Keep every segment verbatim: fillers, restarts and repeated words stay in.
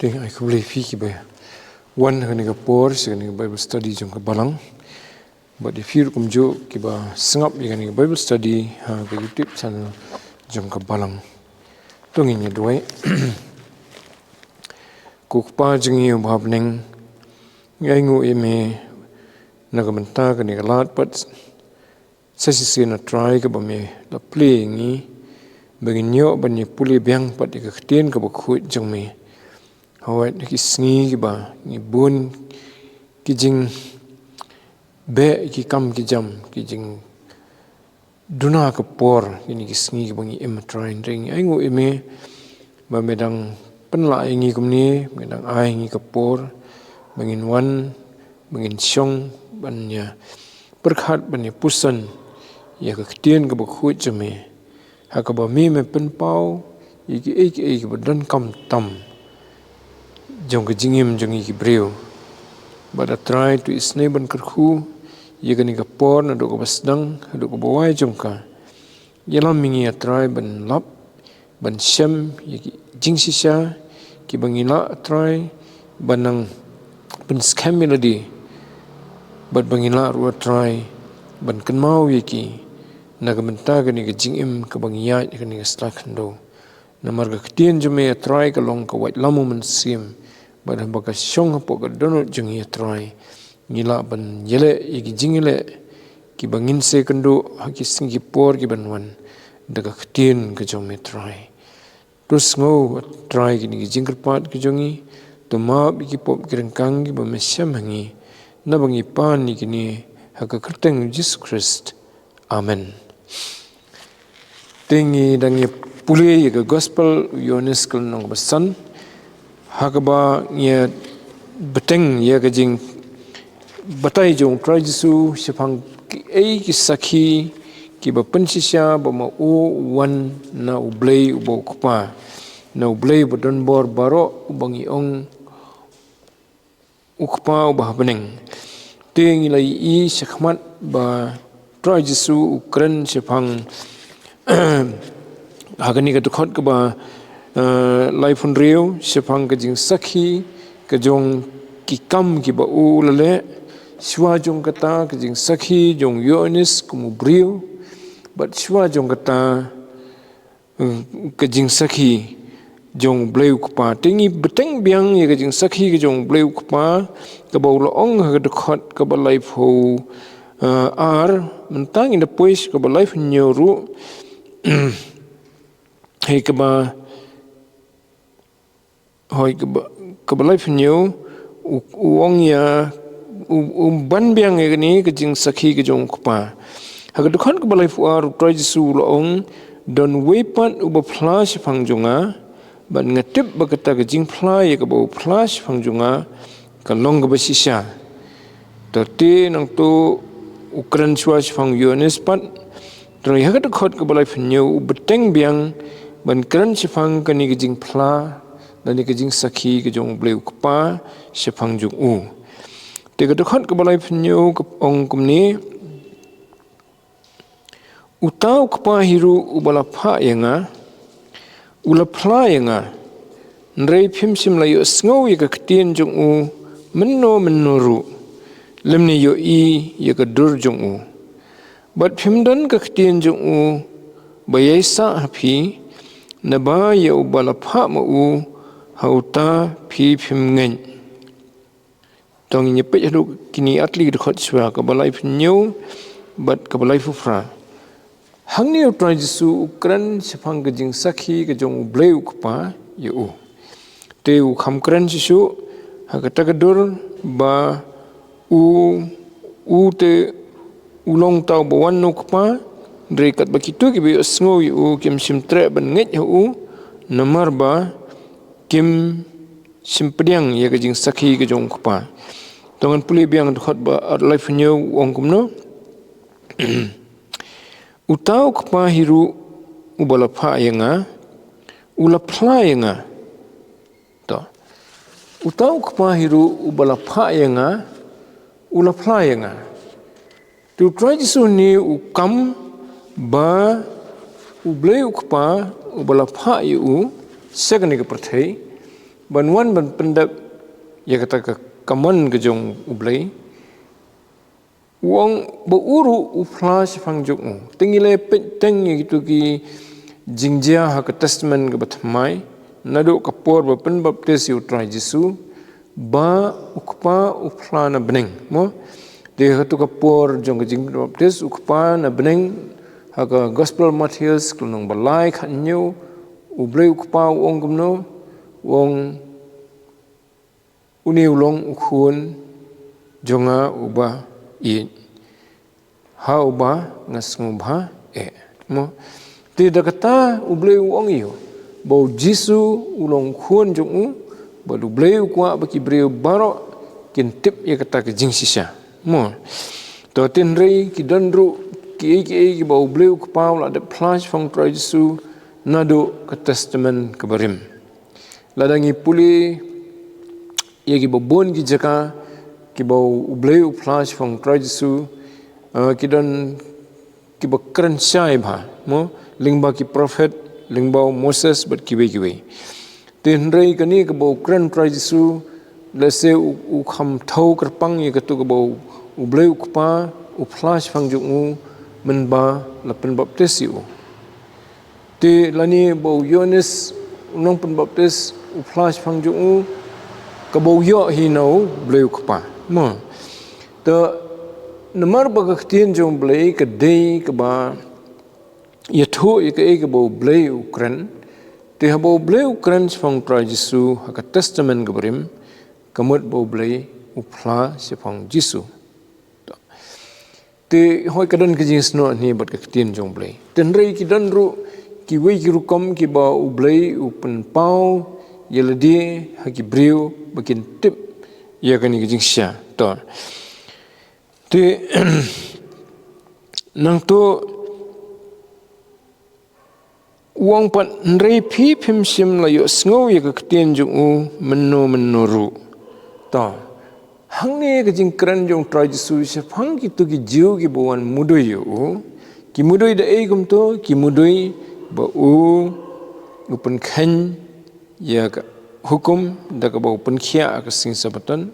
Te ai khublei phi kiba wan ha kane ka por sha kane ka Bible study jong ka balang. Bad ïa phi ruh kumjuh kiba sngap ïa kane ka Bible study ha ka YouTube channel jong ka balang. To ngin ïa duwai. Ko Kpa jong ngi uba ha bneng, ngi ainguh ïa me na ka bynta kane ka lad pat sa shisien, A Trai, kaba me la plie ïa ngi ba ngin ïoh ban ïa pule biang pat ïa ka ktien kaba khuid jong me. Hawai, ha ki sngi kiba ngi bun ki jingbeh, ki kam ki jam, ki jingduna ka por, kine ki sngi kiba ngi im, A Trai, hynrei ngi ainguh ïa me ba me dang pynlah ïa ngi kumne, me dang ai ïa ngi ka por ba ngin wan, ba ngin shong ban ïa pyrkhat, ban ïa puson ïa ka ktien kaba khuid jong me, ha kaba me me pynpaw ïa kiei kiei kiba donkam tam jong ka jingim jong ngi ki briew. Bad A Trai, to isynei ban kyrkhu ïa kane ka por naduh kaba sdang haduh kaba wai jong ka. Ïalam ïa ngi, A Trai, ban lap, ban shem ïa ki jingshisha kiba ngi lah, A Trai, ban nang pynskhem ïa lade, bad ba ngi lah ruh, A Trai, ban kynmaw ïa ki na ka bynta kane ka jingim kaba ngi ïaid ha kane ka sla khyndew. Namar ka ktien jong me, A Trai, ka long ka waitlam u Mynsiem, bad haba ka shong hapoh ka dohnud jong ngi, A Trai, ngi lah ban ïaleh ïa ki jingïaleh kiba ngin sa ïakynduh ha ki sngi ki por kiban wan da ka ktien ka jong me, A Trai. To sngew, A Trai, kine ki jingkyrpad ki jong ngi, to map ïa ki pop ki ryngkang kiba me shem ha ngi, naba ngi pan ïa kine ha ka kyrteng u Jisu Khrist. Amen. Te ngi dang ïa pule ïa ka Gospel u Ïoannis ka lynnong kaba san, ha kaba ngi ïa bteng ïa ka jingbatai jong u Trai Jisu shaphang kiei ki sakhi kiba pynshisha ba ma u u wan na U Blei uba u Kpa, na U Blei uba donbor baroh, uba ngi ong u Kpa uba ha bneng. Te ngi la ïohi shakhmat ba u Trai Jisu u kren shaphang ha kane ka dkhot kaba, eh, laiphew hynriew, shaphang ka jingsakhi ka jong ki kam kiba u la leh. Shuwa jong kata, ka jingsakhi jong u Ïoannis kum u briew, bad shuwa jong kata, ka jingsakhi jong U Blei u Kpa. Te ngi bteng biang ïa ka jingsakhi ka jong U Blei u Kpa, kaba u la ong ha ka dkhot kaba laiphew, eh, ar, mynta ngin da poi sha kaba laiphew hynñiew ruh. Hei kaba, hoi kaba, kaba laiphew hynñiew, u, u ong ïa, u, u ban biang ïa kane ka jingsakhi ka jong u Kpa. Ha ka dkhot kaba laiphew ar, u Trai Jisu u la ong, don uwei pat uba phla shaphang jong nga, bad nga tip ba kata ka jingphla ïa kaba u phla shaphang jong nga ka long kaba shisha. Te nangta u kren shuwa shaphang u Ïoannis pat. Te ha ka dkhot kaba laiphew hynñiew u bteng biang ban kren shaphang kane ka jingphla, kane ka jingsakhi ka jong U Blei u Kpa shaphang jong u. Te ka dkhot kaba laiphew hynñiew ka ong kumne: Uta u Kpa hi ruh uba la phah ïa nga, u la phla ïa nga. Hynrei phim shym la ïohsngew ïa ka ktien jong u mynno mynno ruh, lymne ïohi ïa ka dur jong u. Bad phim don ka ktien jong u ba ïaisah ha phi, naba ïa uba la phah ma u, ha uta phi phim ngeit. To ngin ïa peit haduh kine ar tylli ki dkhot shuwa, kaba laiphew hynñiew bad kaba laiphew phra. Hangne u Trai Jisu u kren shaphang ka jingsakhi ka jong U Blei u Kpa ïa u. Te u kham kren shuh shuh ha kata ka dur ba u, u te u long uta uba wan na u Kpa, hynrei katba kito kiba ïohsngew ïa u kim shym treh ban ngeit ha u, namar ba kim shym pdiang ïa ka jingsakhi ka jong u Kpa. To ngan pule biang dkhot ba ar, laiphew hynñiew, u ong kumno: Uta u Kpa hi ruh uba la phah ïa nga, u la phla ïa nga. To. Uta u Kpa hi ruh uba la phah ïa nga, u la phla ïa nga. Te u Trai Jisu une u kam ba U Blei u Kpa uba la phah ïa u sha kane ka pyrthei, ban wan ban pyndep ïa kata ka kamon ka jong U Blei. U ong ba u ruh u phla shaphang jong u. Te ngi la peit teng ïa kito ki jingjia ha ka Testament kaba thymmai, naduh ka por ba pynbaptis ïa U Trai Jisu, ba U Kpa u phla na bneng. Mo? Te ha kato ka por jong ka jingpynbaptis U Kpa na bneng, ha ka Gospel Mathaios ka lynnong ba lai khathynñiew, U Blei U Kpa u ong kumno, u ong, une u long u Khun jong nga uba ïeit, ha uba nga sngewbha eh. Mo? Te da kata U Blei u ong ïa u ba U Jisu u long u Khun jong u, bad U Blei u kwah ba ki briew baroh kin tip ïa kata ka jingshisha. Mo? To, hynrei ki don ruh kiei kiei kiba U Blei U Kpa u la dep phla shaphang U Trai Jisu naduh ka Testament kaba rim. Lada ngi pule ïa kiba bun ki jaka kiba U Blei u phla shaphang U Trai Jisu, eh, ki don kiba kren shai bha, mo, lyngba ki prophet, lyngba u Moses bad kiwei kiwei. Te hynrei kane kaba u kren U Trai Jisu, lehse u, u kham thew kyrpang ïa kato kaba u, U Blei U Kpa u phla shaphang jong u mynba la pynbaptis ïa u. Te lane ba u Ïoannis u nongpynbaptis u phla shaphang jong u, kaba u ïoh hi na U Blei U Kpa. Mo. Te namar ba ka ktien jong U Blei ka dei kaba ïathuh ïa kaei kaba U Blei u kren. Te haba U Blei u kren shaphang U Trai Jisu ha ka Testament kaba rim, ka mut ba U Blei u phla shaphang Jisu. Te hooid ka don ka jingsnoh hangne bad ka ktien jong U Blei. Te hynrei ki don ruh kiwei ki rukom kiba U Blei u pynpaw ïa lade ha ki briew ba kin tip ïa kane ka jingshisha. To. Te nangto u ong pat, hynrei phi phim shym la ïohsngew ïa ka ktien jong u mynno mynno ruh. To. Hangne ka jingkren jong U Trai Jisu shaphang kito ki Jiw kiba wan mudui ïa u. Ki mudui da ei kumto, ki mudui ba u, u pynkheiñ ïa ka hukum da kaba u pynkhiah ha ka sngi Sabaton.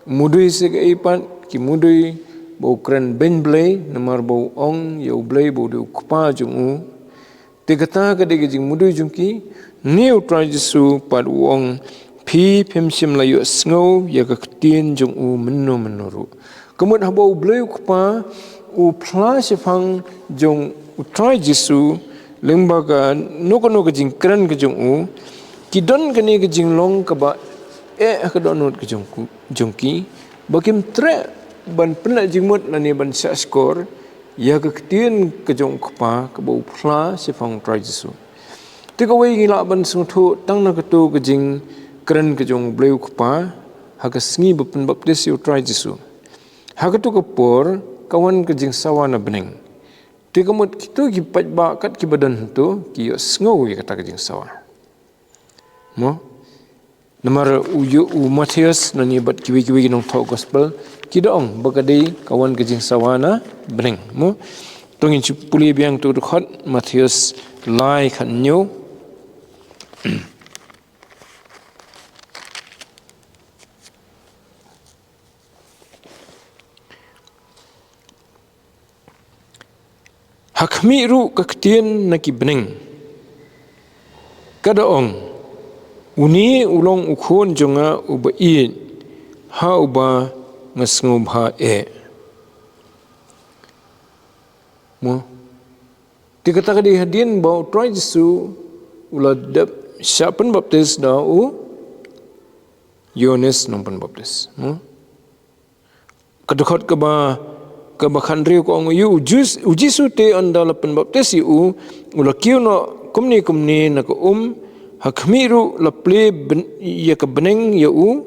Mudui sa kaei pat, ki mudui ba u kren beiñ Blei, namar ba u ong ïa U Blei ba u dei U Kpa jong u. Te kata ka dei ka jingmudui jong ki, ne U Trai Jisu pat u ong, phi phim shym la ïohsngew ïa ka ktien jong u mynno mynno ruh. Ka mut haba U Blei U Kpa u phla shaphang jong U Trai Jisu lyngba kano kano ka jingkren ka jong u, ki don kane ka jinglong kaba eh ha ka dohnud ka jong ku, jong ki, ba kim treh ban pynneh jingmut lane ban shahshkor ïa ka ktien ka jong U Kpa kaba u phla shaphang U Trai Jisu. Te kawei ngi lah ban sngewthuh tang na kato ka jingkren ka jong U Blei U Kpa ha ka sngi ba pynbaptis ïa U Trai Jisu. Ha kato ka por ka wan ka jingsawa na bneng. Te ka mut kito ki paidbah kat kiba don hangto ki ïohsngew ïa kata ka jingsawa. Mo? Namar u ïoh u Mathaios lane bad kiwei kiwei ki nongthoh gospel ki da ong ba ka dei ka wan ka jingsawa na bneng. Mo? To ngin shu pule biang to ka dkhot Mathaios lai khathynñiew. Ha khmih ruh ka ktien na ki bneng ka da ong, une u long u Khun jong nga uba ïeit, ha uba nga sngewbha eh. Mo? Te kata ka dei hadien ba U Trai Jisu u la dep shah pynbaptis da u Ïoannis nongpynbaptis. Mo? Ka dkhot kaba, kaba khathynriew ka ong, u Jis-, u Jisu te ynda la pynbaptis ïa u, u la kiew noh kumne kumne na ka um, ha khmih ruh la plie bn-, ïa ka bneng ïa u,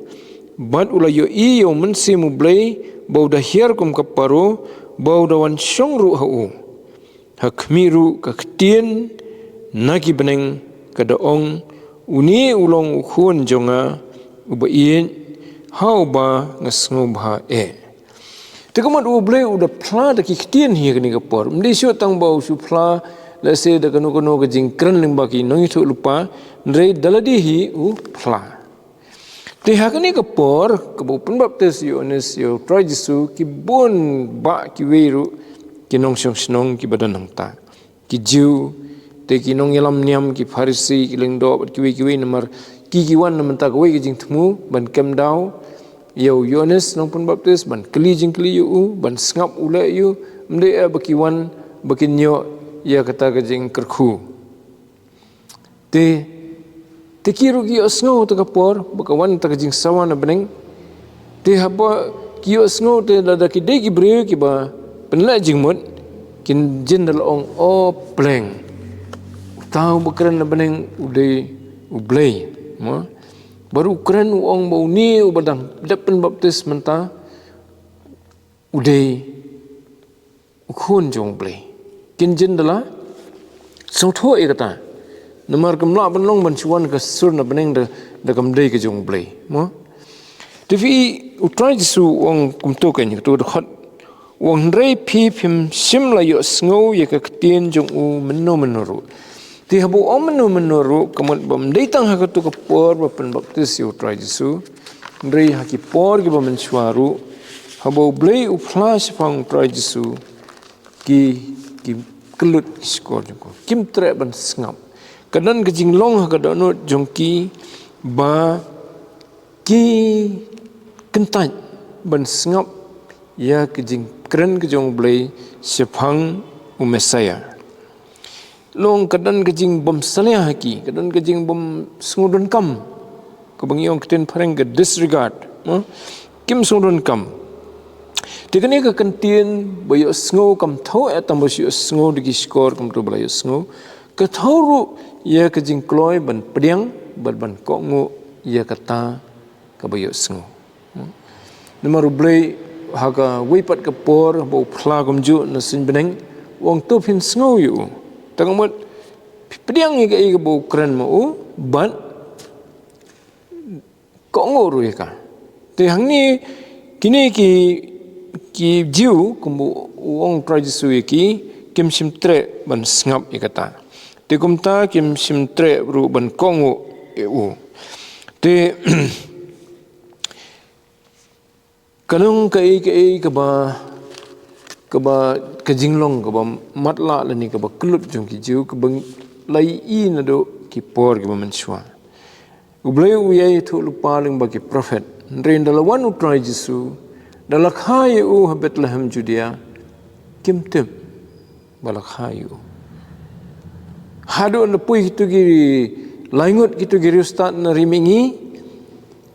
bad u la ïohi ïa U Mynsiem U Blei ba u da hiar kum ka paro, ba u da wan shong ruh ha u. Ha khmih ruh ka ktien na ki bneng ka da ong, une u long u Khun jong nga uba ïeit, ha uba nga sngewbha eh. Te ka mut U Blei u da phla da ki ktien hi ha kane ka por. Ym dei shuh tang ba u shu phla lehse da kano kano ka jingkren lyngba ki nongïathuhlypa, hynrei da lade hi u phla. Te ha kane ka por kaba u pynbaptis ïa u Ïoannis ïa u Trai Jisu, ki bun bah kiwei ruh ki nongshong shnong kiba don hangta, ki Jiw, te ki nongïalam niam, ki Pharisi, ki lyngdoh bad kiwei kiwei, namar ki ki wan na mynta kawei ka jingthmu ban kem daw ïa u Ïoannis nongpynbaptis, ban kylli jingkylli ïa u, ban sngap u leh ïa u. Ym dei eh ba ki wan ba kin ïoh ïa kata ka jingkyrkhu. Te, te ki ruh ki ïohsngew ta ka por ba ka wan ta ka jingsawa na bneng. Te haba ki ïohsngew, te lada ki dei ki briew kiba pynleh jingmut, kin jin da la ong, "O pleng, uta uba kren na bneng u dei U Blei." Mo? Baroh u kren, u ong ba une uba dang dep pynbaptis mynta u dei u Khun jong U Blei. Kin jin da la sngewthuh ïa kata. Namar kam lah ban long ban shu wan ka sur na bneng da, da kam dei ka jong U Blei. Mo? Te phi i u Trai Jisu u ong kumto, kane kato ka dkhot. U ong, "Hynrei phi phim shym la ïohsngew ïa ka ktien jong u mynno mynno ruh." Te haba u ong mynno mynno ruh, ka mut ba ym dei tang ha kato ka por ba pynbaptis ïa u Trai Jisu, hynrei ha ki por kiba mynshuwa ruh, haba U Blei u phla shaphang u Trai Jisu, ki, ki kyllut ki shkor jong u, kim treh ban sngap. Ka don ka jinglong ha ka dohnud jong ki ba ki kyntait ban sngap ïa ka jingkren ka jong U Blei shaphang u Messaïah. Long ka don ka jingbymsalia ha ki, ka don ka jingbym sngewdonkam, kaba ngi ong ktien phareng ka disregard, mo? Kim sngewdonkam. Te kane ka kyntien ba ïohsngew kam thew eh tang ba shu ïohsngew da ki shkor kumto ba la ïohsngew, ka thew ruh ïa ka jingkloi ban pdiang bad ban kohnguh ïa kata kaba ïohsngew. Namar U Blei ha kawei pat ka por ba u phla kumjuh na suiñ bneng, u ong, "To phin sngew ïa u." Tang mut pdiang ïa kaei kaba u kren ma u, bad kohnguh ruh ïa ka. Te hangne kine ki, ki Jiw, kumba u ong Trai Jisu ïa ki, kim shym treh ban sngap ïa kata. Te kumta kim shym treh ruh ban kohnguh ïa u. Te ka long kaei kaei kaba, kaba ka jinglong kaba matlah lane kaba kyllut jong ki Jiw, kaba la ïohi naduh ki por kiba mynshuwa. U Blei u ïai ïathuh lypa lyngba ki prophet. Hynrei ynda la wan u Trai Jisu, da la kha ïa u ha Bethlehem Judia, kim tip ba la kha ïa u. Haduh ynda poi kito ki laingut kito ki riewstad na ri mihngi,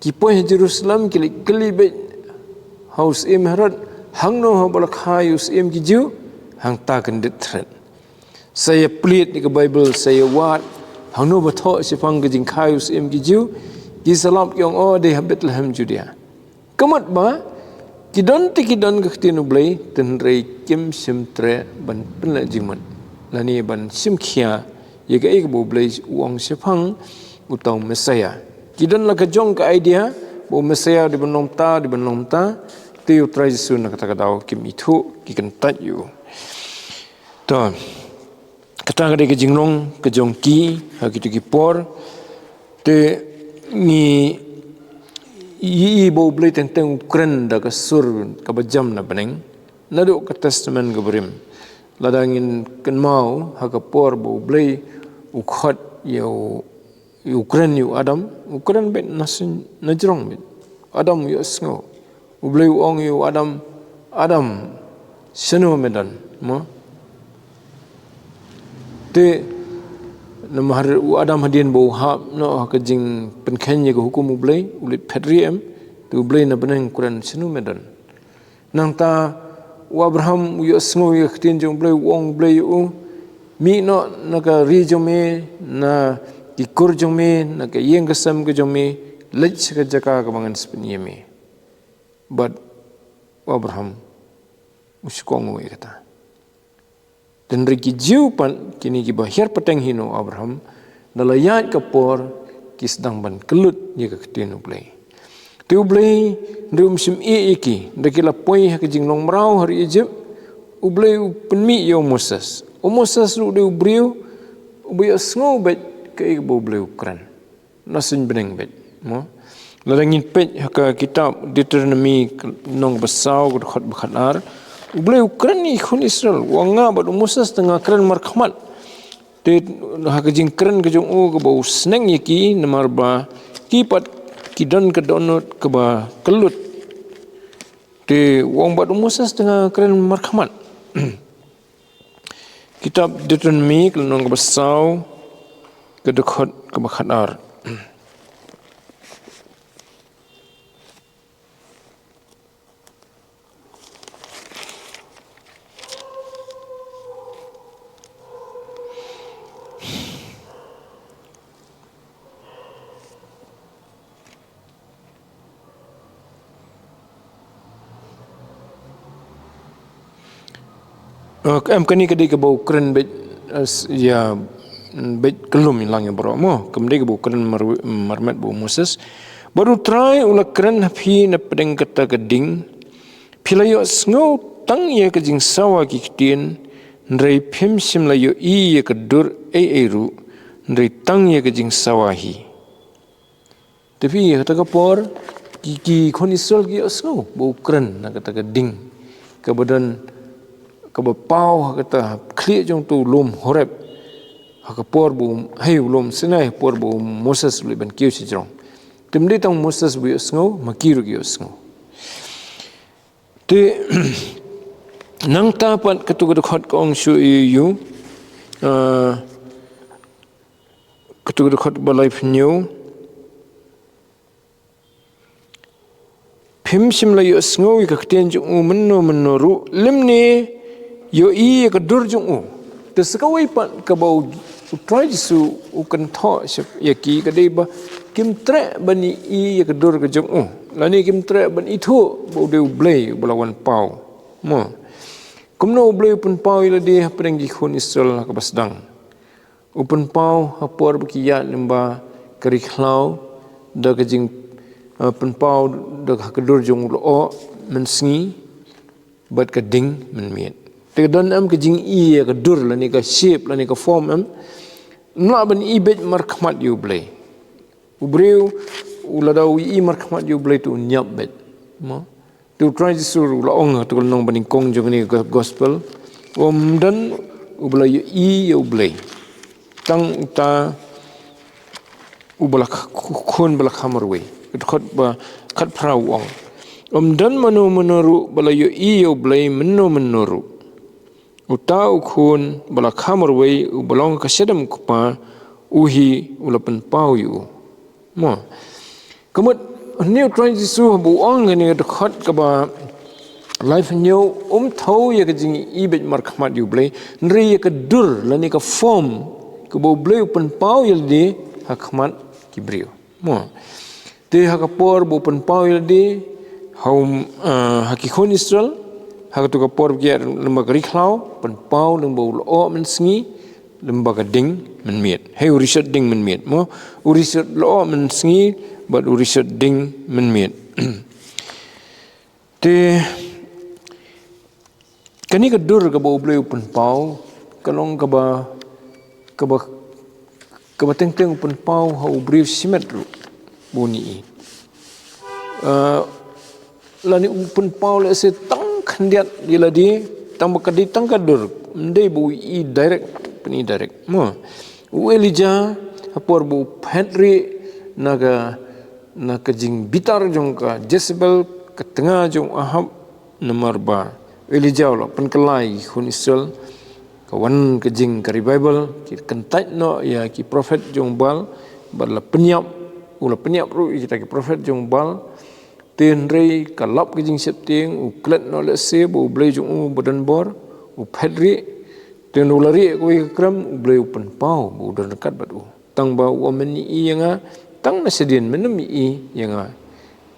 ki poi ha Jerusalem, ki leit kylli beit ha u syiem Herod, "Hangno haba la kha ïa u syiem ki Jiw?" Hangta kyndit thret. Sa ïa plied ïa ka Baibl, sa ïa wad, "Hangno ba thoh shaphang ka jingkha ïa u syiem ki Jiw?" Ki sa lap ki ong, "O, dei ha Bethlehem Judia." Ka mut ba ki don te ki don ka ktien U Blei, hynrei kim shym treh ban pynleh jingmut lane ban shim khia ïa kaei kaba U Blei u ong shaphang uta u Messaïah. Ki don la ka jong ka idea ba u Messaïah u dei ban long kumta, u dei ban long kumta, te u Trai Jisu na kata ka daw kim ithuh, ki kyntait ïa u. To, kata ka dei ka jinglong ka jong ki ha kito ki por. Te ngi ïohi ba U Blei teng teng u kren da ka sur kaba jam na bneng naduh ka Testament kaba rim. Lada ngin kynmaw ha ka por ba U Blei u khot ïa u, u kren ïa u Adam, u kren beit na suiñ na jrong beit. Adam u ïohsngew. U Blei u ong ïa u Adam, "Adam, shano me don?" Mo? Te namar u Adam hadien ba u hap noh ha ka jingpynkheiñ ïa ka hukum U Blei, u leit phet rieh em, te U Blei na bneng u kren, "Shano me don?" Nangta u Abraham u ïohsngew ïa ka ktien jong U Blei, u ong U Blei ïa u, "Mih noh na ka ri jong me, na ki kur jong me, na ka ïing ka sem ka jong me, leit sha ka jaka kaba ngan sa pyni ïa me." Bad u Abraham u shu kohnguh ïa kata. Hynrei ki Jiw pat, kine kiba hiar pateng hi na u Abraham, da la ïaid ka por ki sdang ban kyllut ïa ka ktien U Blei. Te U Blei hynrei um shym ïeh ïa ki, hynrei ki la poi ha ka jinglong mraw ha ri Ijipt, U Blei u pynmih ïa u Moses. U Moses ruh u dei u briew uba ïohsngew beit kaei kaba U Blei u kren. Na suiñ bneng beit, mo? Lada ngin peit ha ka kitab Deuteronomi lynnong ba saw, ka dkhot ba khatar, U Blei u kren ïa ki khun Israel, u ong, nga bad u Moses te nga kren markhmat. Te ha ka jingkren ka jong u kaba u sneng ïa ki, namar ba ki pat ki don ka dohnud kaba kyllut. Te u ong, bad u Moses te nga kren markhmat. Kitab Deuteronomi ka lynnong kaba saw, ka dkhot kaba khatar. Eh, em, kane ka dei kaba u kren beit, eh, s-, ïa, mm, beit kyllum ïa lang ïa baroh mo. Kam dei kaba u kren mar-, marmet bad u Moses. Bad U Trai u la kren ha phi na pdeng kata ka ding. Phi la ïohsngew tang ïa ka jingsawa ki ktien, hynrei phim shym la ïohi ïa ka dur ei ei ruh, hynrei tang ïa ka jingsawa hi. Te phi, ha kata ka por, ki, ki khun Israel ki ïohsngew ba u kren na kata ka ding kaba don, kaba paw ha kata khlieh jong uta u lum Horeb. Ha ka por ba u, hei, u lum Sinai, ha ka por ba u Moses u leit ban kiew shajrong. Te ym dei tang u Moses ba u ïohsngew, ma ki ruh ki ïohsngew. Te nangta pat katu ka dkhot ka ong shuh ïa u, ah, katu ka dkhot ba laiphew hynñiew. Phim shym la ïohsngew ïa ka ktien jong u mynno mynno ruh, lymne ïohi ïa ka dur jong u. Te sa kawei pat kaba u, U Trai Jisu u kynthoh sha, ïa ki, ka dei ba kim treh ban ïohi ïa ka dur ka jong u, lane kim treh ban ithuh ba u dei U Blei uba la wan paw. Mo. Kumno U Blei u pynpaw ïa lade hapdeng ki khun Israel ha kaba sdang? U pynpaw ha por ba ki ïaid lyngba ka ri khlaw, da ka jing, eh, pynpaw da ka, ha ka dur jong u lyoh mynsngi bad ka ding mynmiet. Te ka don em ka jingïohi ïa ka dur lane ka shape lane ka form em? Ym lah ban ïohi beit markhmat ïa U Blei. U briew, u lada u ïohi markhmat ïa U Blei te un ïap beit. Mo? Te U Trai Jisu u la ong ha katu ka lynnong banyngkong jong kane ka gospel, ym don uba la ïohi ïa U Blei, tang uta uba la kh-, khun ba la kha marwei. Ka dkhot ba khatphra u ong, ym don mano mano ruh ba la ïohi ïa U Blei mynno mynno ruh. Uta u khun ba la kha marwei uba long ka shadem u Kpa, u hi u la pynpaw ïa u. Mo. Ka mut, hynne U Trai Jisu haba u ong kane ka dkhot kaba laiphew hynñiew, um thew ïa ka jingïohi beit markhmat ïa U Blei, hynrei ïa ka dur lane ka form kaba U Blei u pynpaw ïa lade ha khmat ki briew. Mo. Te ha ka por ba u pynpaw ïa lade ha u, ah, ha ki khun Israel, ha katu ka por ba ki ïaid lyngba ka ri khlaw, pynpaw lyngba u lyoh mynsngi, lyngba ka ding mynmiet. Hei, u rishot ding mynmiet, mo? U rishot lyoh mynsngi bad u rishot ding mynmiet. Te kane ka dur kaba U Blei u pynpaw, ka long kaba, kaba, kaba teng teng u pynpaw ha u briew shimet ruh ba un ïohi. Eh, lane u pynpaw lehse tang khyndiat ïa lade, tang ba ka dei tang ka dur, ym dei ba u ïohi direct, pyn-i direct. Mo. U Elijah, ha por ba u phet rieh na ka, na ka jingbitar jong ka Jezebel, ka tnga jong u Ahab, namar ba u Elijah u la pynkylla ïa ki khun Israel, ka wan ka jing ka revival, ki kyntait noh ïa ki prophet jong u Baal, bad la pynïap, u la pynïap ruh ïa kita ki prophet jong u Baal, te hynrei ka lap ka jingsheptieng, u klet noh lehse ba U Blei jong u ba don bor u phet rieh, te hynrei u la rieh kawei ka krem, U Blei u pynpaw ba u don ryngkat bad u. Tang ba u ong, men ïohi ïa nga tang na shadien, men ym ïohi ïa nga.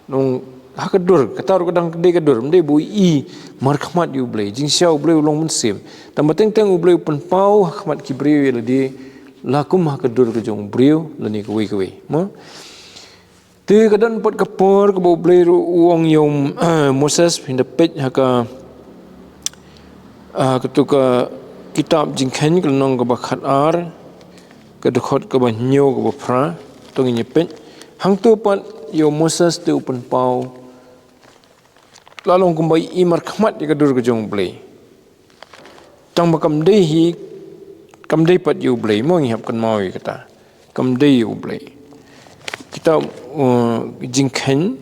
Nong ha ka dur, kata ruh ka dang dei ka dur, ym dei ba u ïohi markhmat ïa U Blei, jingshisha U Blei u long mynsiem. Tang ba teng teng U Blei u pynpaw ha khmat ki briew ïa lade, la kum ha ka dur ka jong u briew, lane kawei kawei. Mo? Te ka don pat ka por kaba U Blei ruh u ong ïa u, eh, Moses, phin da peit ha ka, ah, katu ka kitab Jingkheiñ ka lynnong kaba khatar, ka dkhot kaba hynñiew kaba phra, to ngin ïa peit. Hangto pat ïa u Moses te u pynpaw la long kumba i markhmat ïa ka dur ka jong u Blei. Tang ba kam dei hi, kam dei pat ïa u Blei, mo, ngi hap kynmaw ïa kata. Kam dei ïa u Blei. Kitab, uh, Jingkheiñ,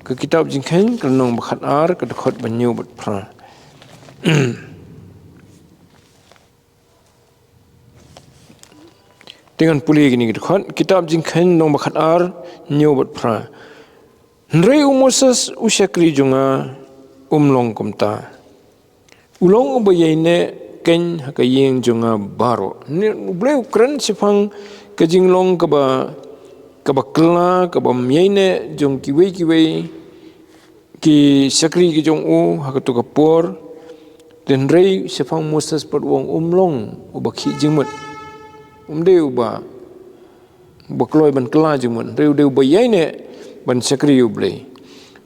ka kitab Jingkheiñ, ka lynnong ba khatar, ka dkhot ba hynñiew bad phra. Te ngan pule kine ki dkhot, kitab Jingkheiñ lynnong ba khatar, hynñiew bad phra. Hynrei u Moses u shakri jong nga um long kumta. U long uba ïaineh keiñ ha ka ïing jong nga baroh. Ni u Blei u kren shaphang ka jinglong kaba, kaba kylla, kaba ïaineh jong kiwei kiwei ki shakri ki jong u ha kato ka por. Hynrei shaphang Moses pat u ong um long uba khih jingmut. Um dei uba, uba kloi ban kylla jingmut. Hynrei u dei uba ïaineh ban shakri ïa u Blei.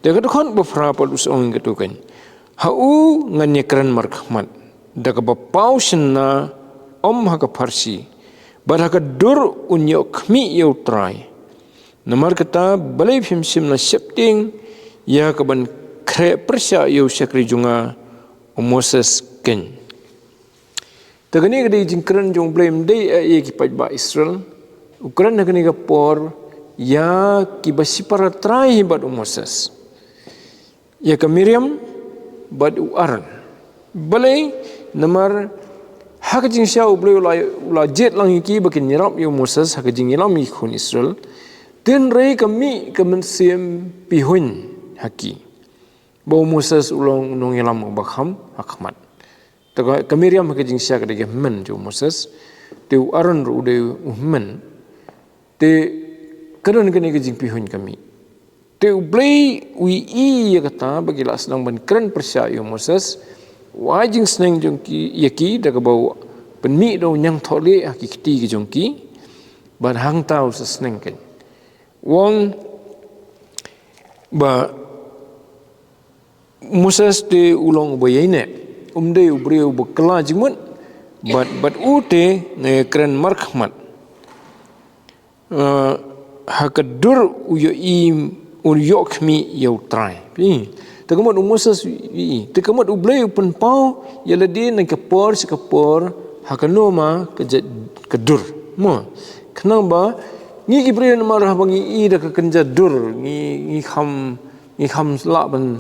Te ka dkhot ba phra pat u ong kato keiñ. Ha u ngan ïakren markhmat da kaba paw shynna, ym ha ka pharshi. Bad ha ka dur un ïoh khmih ïa u Trai. Namar kata balei phim shym la sheptieng ïa kaban khreh pyrshah ïa u shakri jong nga u Moses keiñ. Te kane ka dei jingkren jong u Blei, ym dei ïa ki paidbah Israel. U kren ha kane ka por ïa kiba shipara trai hi bad u Moses. Ïa ka Miriam bad u Aaron. Balei? Namar ha ka jingshisha u Blei u la, u la jied lang ïa ki ba kin ïarap ïa u Moses ha ka jingïalam ïa ki khun Israel. Hynrei ka mih ka mynsiem pihuiñ ha ki ba u Moses u long u nongïalam uba kham ha khmat. Te ka, ka Miriam ha ka jingshisha ka dei ka hynmen jong u Moses. Te u Aaron ruh u dei u hynmen. Te ka don kane ka jingpihuiñ ka mih. Te u Blei u ïohi ïa kata ba ki la sdang ban kren pyrshah ïa u Moses. U ai jingsneng jong ki, ïa ki da kaba u pynmih da u ñiangthohlieh ha ki kti ki jong ki. Bad hangta u sa sneng keiñ. U ong ba Moses te u long uba ïaineh, um dei u briew uba kylla jingmut, bad, bad u te nga ïakren markhmat. Eh, ha ka dur u ïohi, u ïoh khmih ïa u Trai. Phi, te ka mut u Moses u ïohi, te ka mut u Blei u pynpaw ïa lade na ka por sha ka por, ha kano ma ka jait ka dur. Mo, khnang ba ngi ki briew namar haba ngi ïohi da ka kynja dur, ngi, ngi kham ngi kham lah ban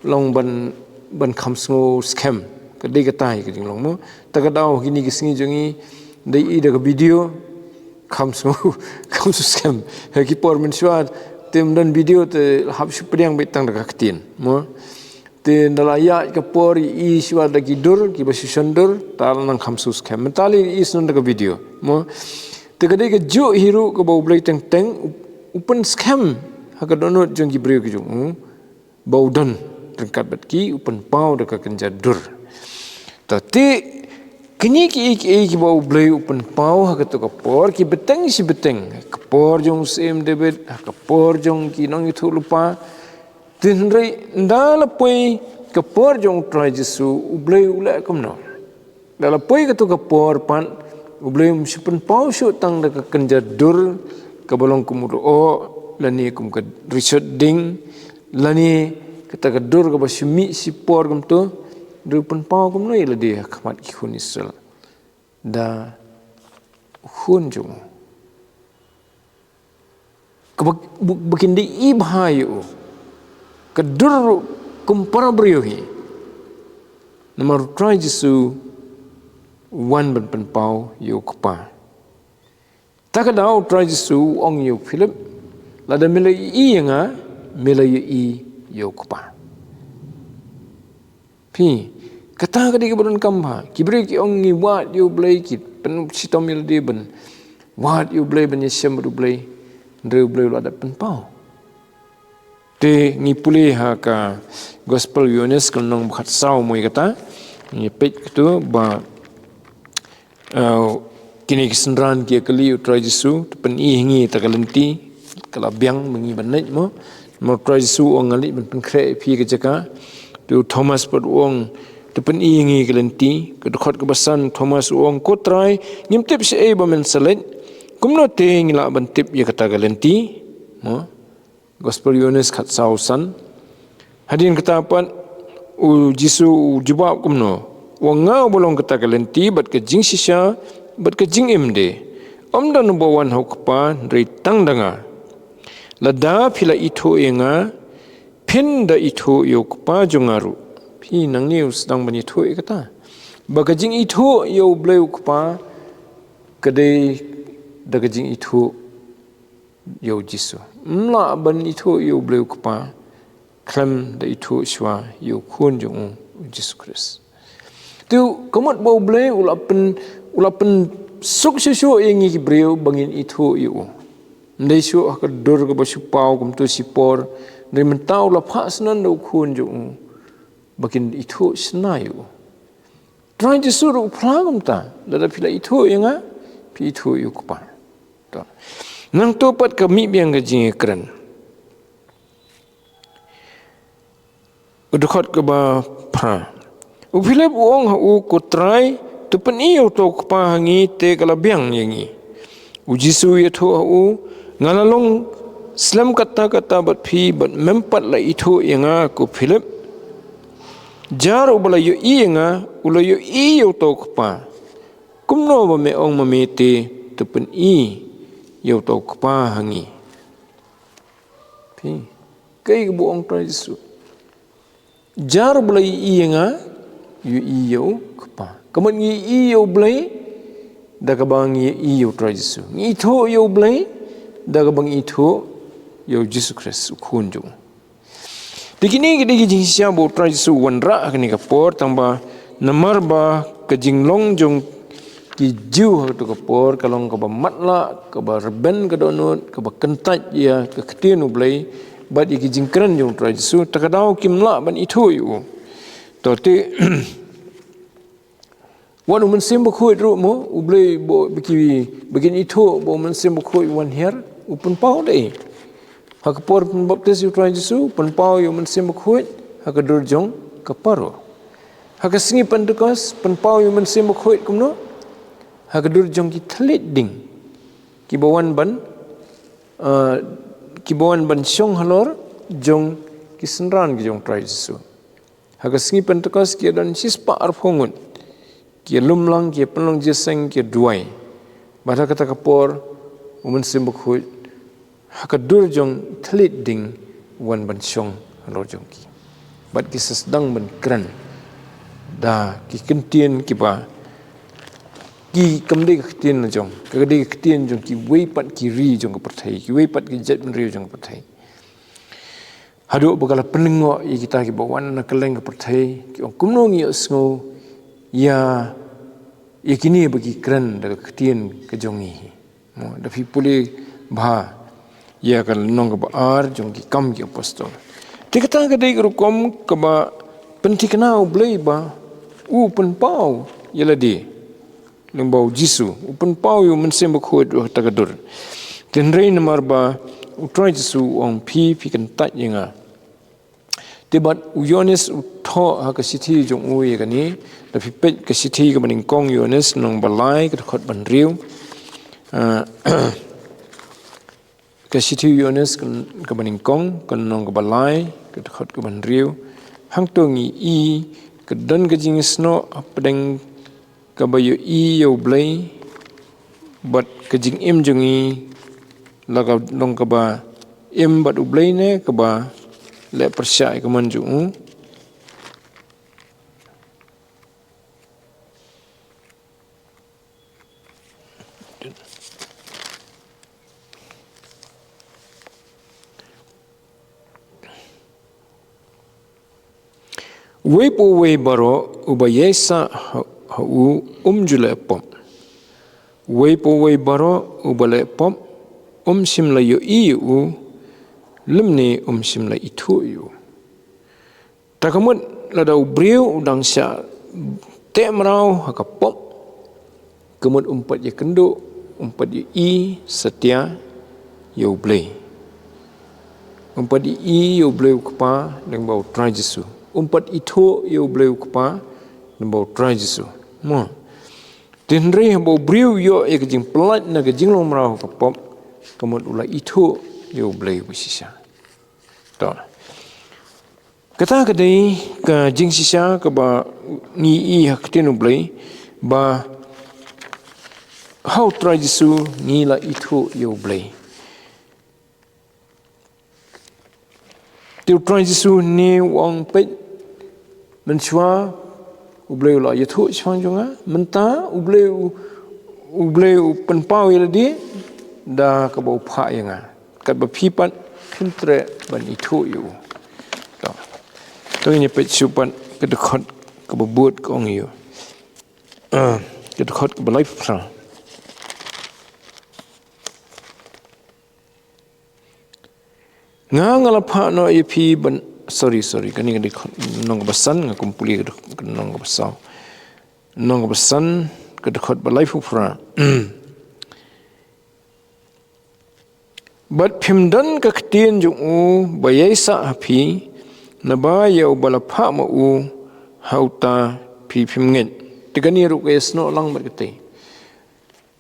long ban, ban kham sngew skhem. Ka dei kata hi ka jinglong mo. Ta ka daw kine ki sngi jong ngi da ïohi da ka video kham sngew, kham sngew skhem. Ha ki por mynshuwa te ym don video te hap shu pdiang beit tang da ka ktien mo. Te ynda la ïaid ka por ïohi shuwa da ki dur, kiba shu shon dur, te la nang kham sngew skhem. Mynta lei ïohi shnong da ka video mo. Te ka dei kajuh hi ruh kaba U Blei teng teng u, u pynskhem ha ka dohnud jong ki briew ki jong u, ba u don ryngkat bad ki, u pynpaw da ka kynja dur. Ta te kine kiei kiei kiba U Blei u pynpaw ha kato ka por, ki bteng shi bteng, ha ka por jong u Syiem David, ha ka por jong ki nongïathuhlypa. Te hynrei ynda la poi ka por jong U Trai Jisu, U Blei u leh kumno? Ynda la poi kato ka por pat, U Blei um shu pynpaw shuh tang da ka kynja dur kaba long kum u lyoh, lane kum ka rishot ding, lane kata ka dur kaba shu mih shi por kumto. U Blei u pynpaw kumno ïa lade ha khmat ki khun Israel? Da u khun jong u. Kaba, ba, ba kin da ïohi bha ïa u. Ka dur ruh kum para briew hi. Namar U Trai Jisu u wan ban pynpaw ïa u Kpa. Ta ka daw U Trai Jisu u ong ïa u Philip, lada me la ïohi ïa nga, me la ïohi ïa u Kpa. Phi, kata ka dei kaba donkam bha. Ki briew ki ong ngi wad ïa U Blei, ki pynshitom ïa lade ban wad ïa U Blei, ban ïashem bad U Blei. Hynrei U Blei u la dep pynpaw. Te ngi pule ha ka Gospel Ïoannis ka lynnong ba khatsaw mo ïa kata. Ngi peit kato ba Uh, kine ki synran ki ïakylli ïa U Trai Jisu, to pyni ha ngi ta ka lynti, ka la biang ma ngi ban leit mo. Namar U Trai Jisu u ong nga leit ban pynkhreh ïa phi ka jaka. Te u Thomas pat u ong to pyni ha ngi ka lynti. Ka dkhot kaba san Thomas u ong, ko Trai, ngim tip shaei ba men sa leit. Kumno te ngi lah ban tip ïa kata ka lynti? Mo? Gospel Ïoannis khatsaw san. Hadien kata pat, u Jisu u jubab kumno: Wa nga uba long kata ka lynti, bad ka jingshisha, bad ka jingim de. Ym don uba wan ha u Kpa, hynrei tang da nga. Lada phi la ithuh ïa nga, phin da ithuh ïa u Kpa jong nga ruh. Phi, nangne u sdang ban ithuh ïa kata. Ba ka jingithuh ïa u Blei u Kpa, ka dei da ka jingithuh ïa u Jisu. Ym lah ban ithuh ïa u Blei u Kpa khlem da ithuh shuwa ïa u Khun jong u, u Jisu Khrist. Te ka mut ba u Blei u la pyn, u la pynsuk shuh shuh ïa ngi ki briew ba ngin ithuh ïa u. Ym dei shuh ha ka dur kaba shu paw kumto shipor, hynrei mynta u la phah sngewbha da u Khun jong u ba kin ithuh shynna ïa u. Trai Jisu ruh u phla kumta, lada phi la ithuh ïa nga, phi ithuh ïa u Kpa. To. Nangta pat ka mih biang ka jingkren. Ka dkhot kaba phra. U Philip u ong ha u, Ko Trai, to pyni ïa uto u Kpa ha ngi te ka la biang ïa ngi. U Jisu u ïathuh ha u, Nga la long slem katta katta bad phi bad mem pat la ithuh ïa nga, ko Philip? Jar uba la ïohi ïa nga, u la ïohi ïa uto u Kpa. Kumno ba me ong ma me te, to pyni ïa uto u Kpa ha ngi? Phi, kaei kaba ong Trai Jisu? Jar ba la ïohi ïa nga, ïohi ïa u Kpa. Ka mut ngi ïohi ïa u Blei da kaba ngi ïohi ïa u Trai Jisu. Ngi ithuh ïa u Blei da kaba ngi ithuh ïa u Jisu Khrist, u Khun jong u. Te kine ki dei ki jingshisha ba u Trai Jisu u wanrah ha kane ka por, tang ba namar ba ka jinglong jong ki Jiw ha kato ka por ka long kaba matlah, kaba rben ka dohnud, kaba kyntait ïa ka ktien u Blei bad ïa ki jingkren jong u Trai Jisu, ta ka daw kim lah ban ithuh ïa u. To te, wat u Mynsiem Bakhuid ruh mo, u Blei ba, ba ki, ba kin ithuh ba u Mynsiem Bakhuid u wan hiar, u pynpaw de. Ha ka por pynbaptis ïa u Trai Jisu, pynpaw ïa u Mynsiem Bakhuid ha ka dur jong ka Paro. Ha ka sngi Pentekost, pynpaw ïa u Mynsiem Bakhuid kumno? Ha ka dur jong ki thylliej ding. Kiba wan ban, eh, kiba wan ban shong halor jong ki synran ki jong u Trai Jisu. Ha ka sngi Pentekost ki don shispah arphew ngut. Ki lum lang, ki pynlong jingïaseng, ki duwai. Bad ha kata ka por, u Mynsiem Bakhuid ha ka dur jong thylliej ding wan ban shong halor jong ki. Bad ki sa sdang ban kren da ki ktien kiba, ki kam dei ka ktien la jong, ka dei ka ktien jong kiwei pat ki ri jong ka pyrthei, kiwei pat ki jaitbynriew jong ka pyrthei. Haduh ba ka la pynlyngngoh ïa kita kiba wan na kylleng ka pyrthei, ki ong, kumno ngi ïohsngew ïa, ïa kine ba ki kren da ka ktien ka jong ngi. Mo, da phi pule bha ïa ka lynnong kaba ar jong ki Kam ki Apostol. Te kata ka dei ka rukom kaba pynthikna u Blei ba u pynpaw ïa lade. Lyngba u Jisu, u pynpaw ïa u Mynsiem Bakhuid ruh ha kata ka dur. Hynrei namar ba u Trai Jisu u ong, phi, phi kyntait ïa nga. Te bad u Ïoannis u thoh ha ka shithi jong u ïa kane, da phi peit ka shithi kaba nyngkong Ïoannis lynnong ba lai ka dkhot ba hynriew. Ah, ka shithi Ïoannis ka, kaba nyngkong, ka lynnong kaba lai, ka dkhot kaba hynriew. Hangto ngi i, ka don ka jingsnoh hapdeng kaba ïohi ïa u Blei, bad ka jingim jong ngi la ka long kaba im bad u Blei ne kaba leh pyrshah ïa ka mon jong u. Uwei pa uwei baroh uba ïaisah ha, ha u um ju leh pop. Uwei pa uwei baroh uba leh pop um shym la ïohi ïa u, lymne um shym la ithuh ïa u. Ta ka mut lada u briew u dang shah teh mraw ha ka pop, ka mut um pat ïakynduh, um pat ïohi satia ïa u Blei. Um pat ïohi ïa u Blei u Kpa lyngba u Trai Jisu. Um pat ithuh ïa u Blei u Kpa lyngba u Trai Jisu. Mo. Te hynrei haba u briew u ïoh ïa ka jingpyllait na ka jinglong mraw ka pop, ka mut u la ithuh ïa u Blei ba shisha. To. Kata ka dei ka jingshisha kaba ngi i ha ka ktien u Blei, ba ha u Trai Jisu ngi la ithuh ïa u Blei. Te u Trai Jisu ne u ong, peit, mynshuwa u Blei u la ïathuh shaphang jong nga, mynta u Blei u, u Blei u pynpaw ïa lade da kaba u phah ïa nga. Katba phi pat phin treh ban ithuh ïa u. To. To ngin ïa peit shuh pat ka dkhot kaba bud ka ong ïa u. Ah, ka dkhot kaba laiphew phra. Nga nga la phah noh ïa phi ban, sorry, sorry, kane ka dei lynnong kaba san, nga kum pule ka dei lynnong kaba saw. Lynnong kaba san, ka dkhot ba laiphew phra. Bad phim don ka ktien jong u ba ïaisah ha phi, naba ïa uba la phah ma u ha uta phi phim ngeit. Te kane ruh ka ïasnoh lang bad kata.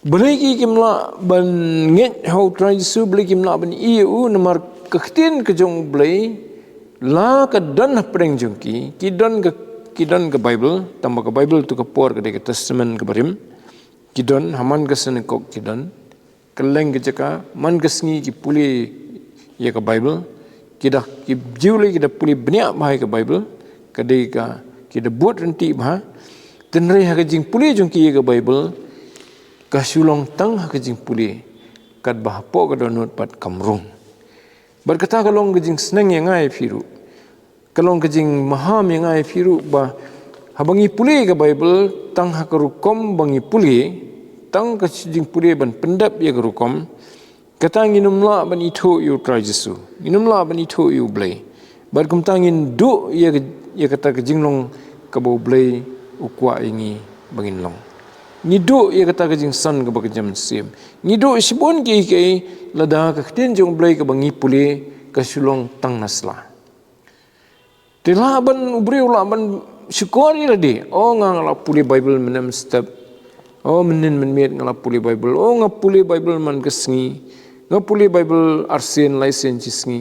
Balei ki kim lah ban ngeit ha u Trai Jisu, balei kim lah ban ïohi ïa u, namar ka ktien ka jong u Blei la ka don hapdeng jong ki, ki don ka, ki don ka Baibl, tangba ka Baibl tu ka por ka dei ka Testament kaba rim, ki don ha man ka synagog, ki don kylleng ka jaka, man ka sngi ki pule ïa ka Baibl, ki da, ki ju leh, ki da pule bniah bha ïa ka Baibl, ka dei ka, ki da bud ryntih bha. Te hynrei ha ka jingpule jong ki ïa ka Baibl, ka shu long tang ha ka jingpule, katba hapoh ka dohnud pat kam rung. Bad kata ka long ka jingsneng ïa nga ïa phi ruh. Ka long ka jingmaham ïa nga ïa phi ruh ba haba ngi pule ka Baibl tang ha ka rukom ba ngi pule, tang ka jingpule ban pyndep ïa ka rukom, kata ngin ym lah ban ithuh ïa u Trai Jisu. Ngin ym lah ban ithuh ïa u Blei. Bad kumta ngin duh ïa ka, ïa kata ka jinglong kaba u Blei u kwah ïa ngi ba ngin long. Ngi duh ïa kata ka jingsan kaba ka jingmynsiem. Ngi duh shibun kiei kiei lada ka ktien jong u Blei kaba ngi pule ka shu long tang na sla. Te lah ban u briew lah ban shukor ïa lade. O nga nga la pule Baibl mynne mynstep. O mynhynnin mynmiet nga la pule Baibl. O nga pule Baibl man ka sngi. Nga pule Baibl arsien laisien shi sngi.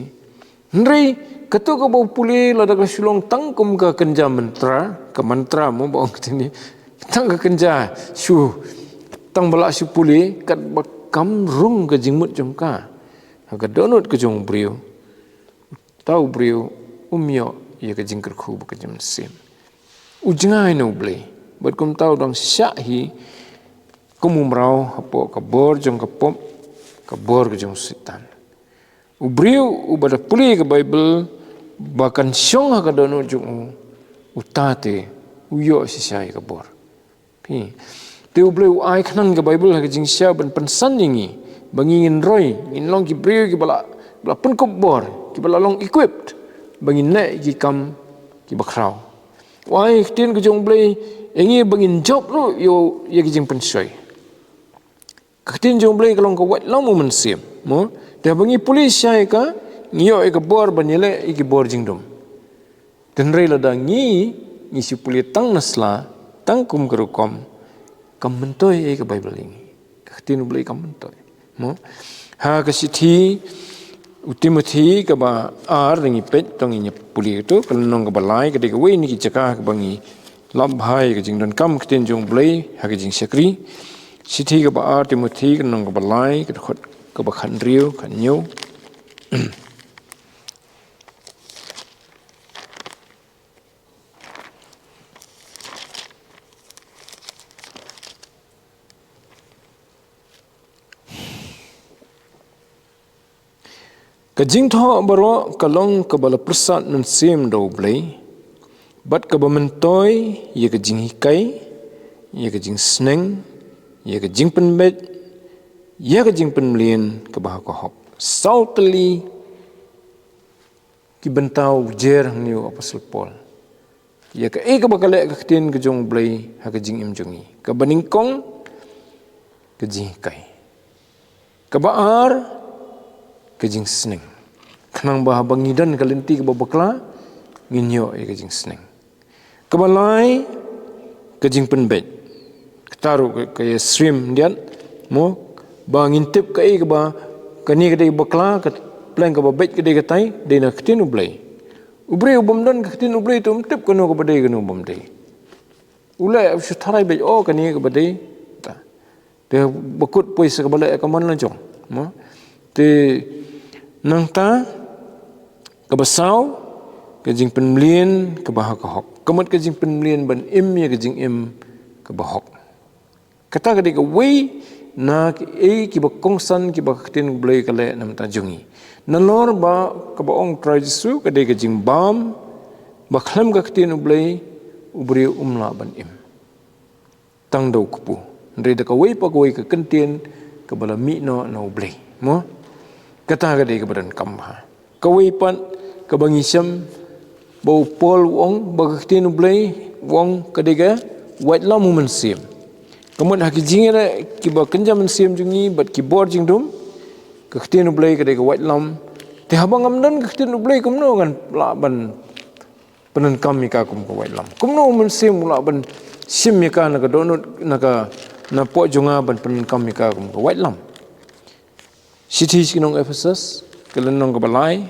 Hynrei kato kaba u pule lada ka shu long tang kum ka kynja mantra, ka mantra mo ba ong ktien, tang ka kynja shu, tang ba lah shu pule, katba kam rung ka jingmut jong ka ha ka dohnud ka jong u briew. Uta u briew um ïoh ïa ka jingkyrkhu ba ka jingmynsiem. U jngai na u Blei. Bad kumta u dang shah hi kum u mraw hapoh ka bor jong ka pop, ka bor ka jong u Soitan. U briew uba da pule ka Baibl ba kan shong ha ka dohnud jong u, uta te u ïoh shisha ïa ka bor. Phi. Te u Blei u ai khnang ka Baibl ha ka jingshisha ban pynsan ïa ngi ba ngi ngin roi, ngin long ki briew kiba la, ba la pynkup bor, kiba la long equipped ba ngin leh ki kam kiba khraw. U ai ktien ka jong u Blei ïa ngi ba ngin jop ruh ïa, ïa ki jingpynshoi. Ka ktien jong u Blei ka long ka wait lang u mynsiem. Mo, te haba ngi pule shisha ïa ka, ngi ïoh ïa ka bor ban ïaleh ïa ki bor jingdum. Te hynrei lada ngi, ngi shu pule tang na sla, tang kum ka rukom, kam myntoi ïa ka Baibl ïa ngi. Ka ktien u Blei kam myntoi. Mo, ha ka shithi u Timothi kaba ar, ngi peit, to ngin ïa pule kato, ka lynnong kaba lai, ka dei kawei na ki jaka kaba ngi lap bha ïa ka jingdonkam ka ktien jong u Blei ha ka jingshakri. Shithi kaba ar Timothi, ka lynnong kaba lai, ka dkhot kaba khathynriew, khathynñiew. Ka jingthoh baroh ka long kaba la pyrsad mynsiem da u Blei, bad kaba myntoi ïa ka jinghikai, ïa ka jingsneng, ïa ka jingpynbeit, ïa ka jingpynmlien kaba ha ka hok. Saw tylli ki bynta u jer hangne u Apostol Paul. Ïa kaei kaba ka leh ka ktien ka jong u Blei ha ka jingim jong ngi. Kaba nyngkong, ka jinghikai. Kaba ar, ka jingsneng. Khnang ba haba ngi don ka lynti kaba bakla, ngin ïoh ïa ka jingsneng. Kaba lai, ka jingpynbeit. Ka Taruh ka, ka ïa stream diat, mo, ba ngin tip kaei kaba, kane ka dei bakla, ka pleng kaba beit ka dei katai, dei na ka ktien U Blei. U briew u bym don ka ktien U Blei te um tip kano kaba dei kano bym dei. U leh u shu tharai beit, oh, kane kaba dei. Ta. Te ba kut poi sa kaba leh ka mon la jong. Mo. Te nangta kaba saw, ka jingpynmlien kaba ha ka hok. Ka mut ka jingpynmlien ban im ïa ka jingim kaba hok. Kata ka dei kawei na kiei kiba kongsan kiba ka ktien U Blei ka leh na ka bynta jong ngi. Nalor ba kaba ong Trai Jisu ka dei ka jingbam ba khlem ka ktien U Blei u briew um lah ban im. Tang da u kpu. Hynrei da kawei pa kawei ka kyntien kaba la mih noh na U Blei. Mo? Kata ka dei kaba donkam bha. Kawei pat kaba ngi shem ba u Paul u ong ba ka ktien U Blei u ong ka dei ka waitlam u mynsiem. Ka mut ha ki jingïaleh kiba kynja mynsiem jong ngi bad ki bor jingdum, ka ktien U Blei ka dei ka waitlam. Te haba ngam don ka ktien U Blei kumno ngan lah ban pyndonkam ïa ka kum ka waitlam. Kumno u mynsiem u lah ban shim ïa ka na ka dohnud, na ka, na poh jong nga ban pyndonkam ïa ka kum ka waitlam. Shithi sha ki nong Ephesus, ka lynnong kaba lai,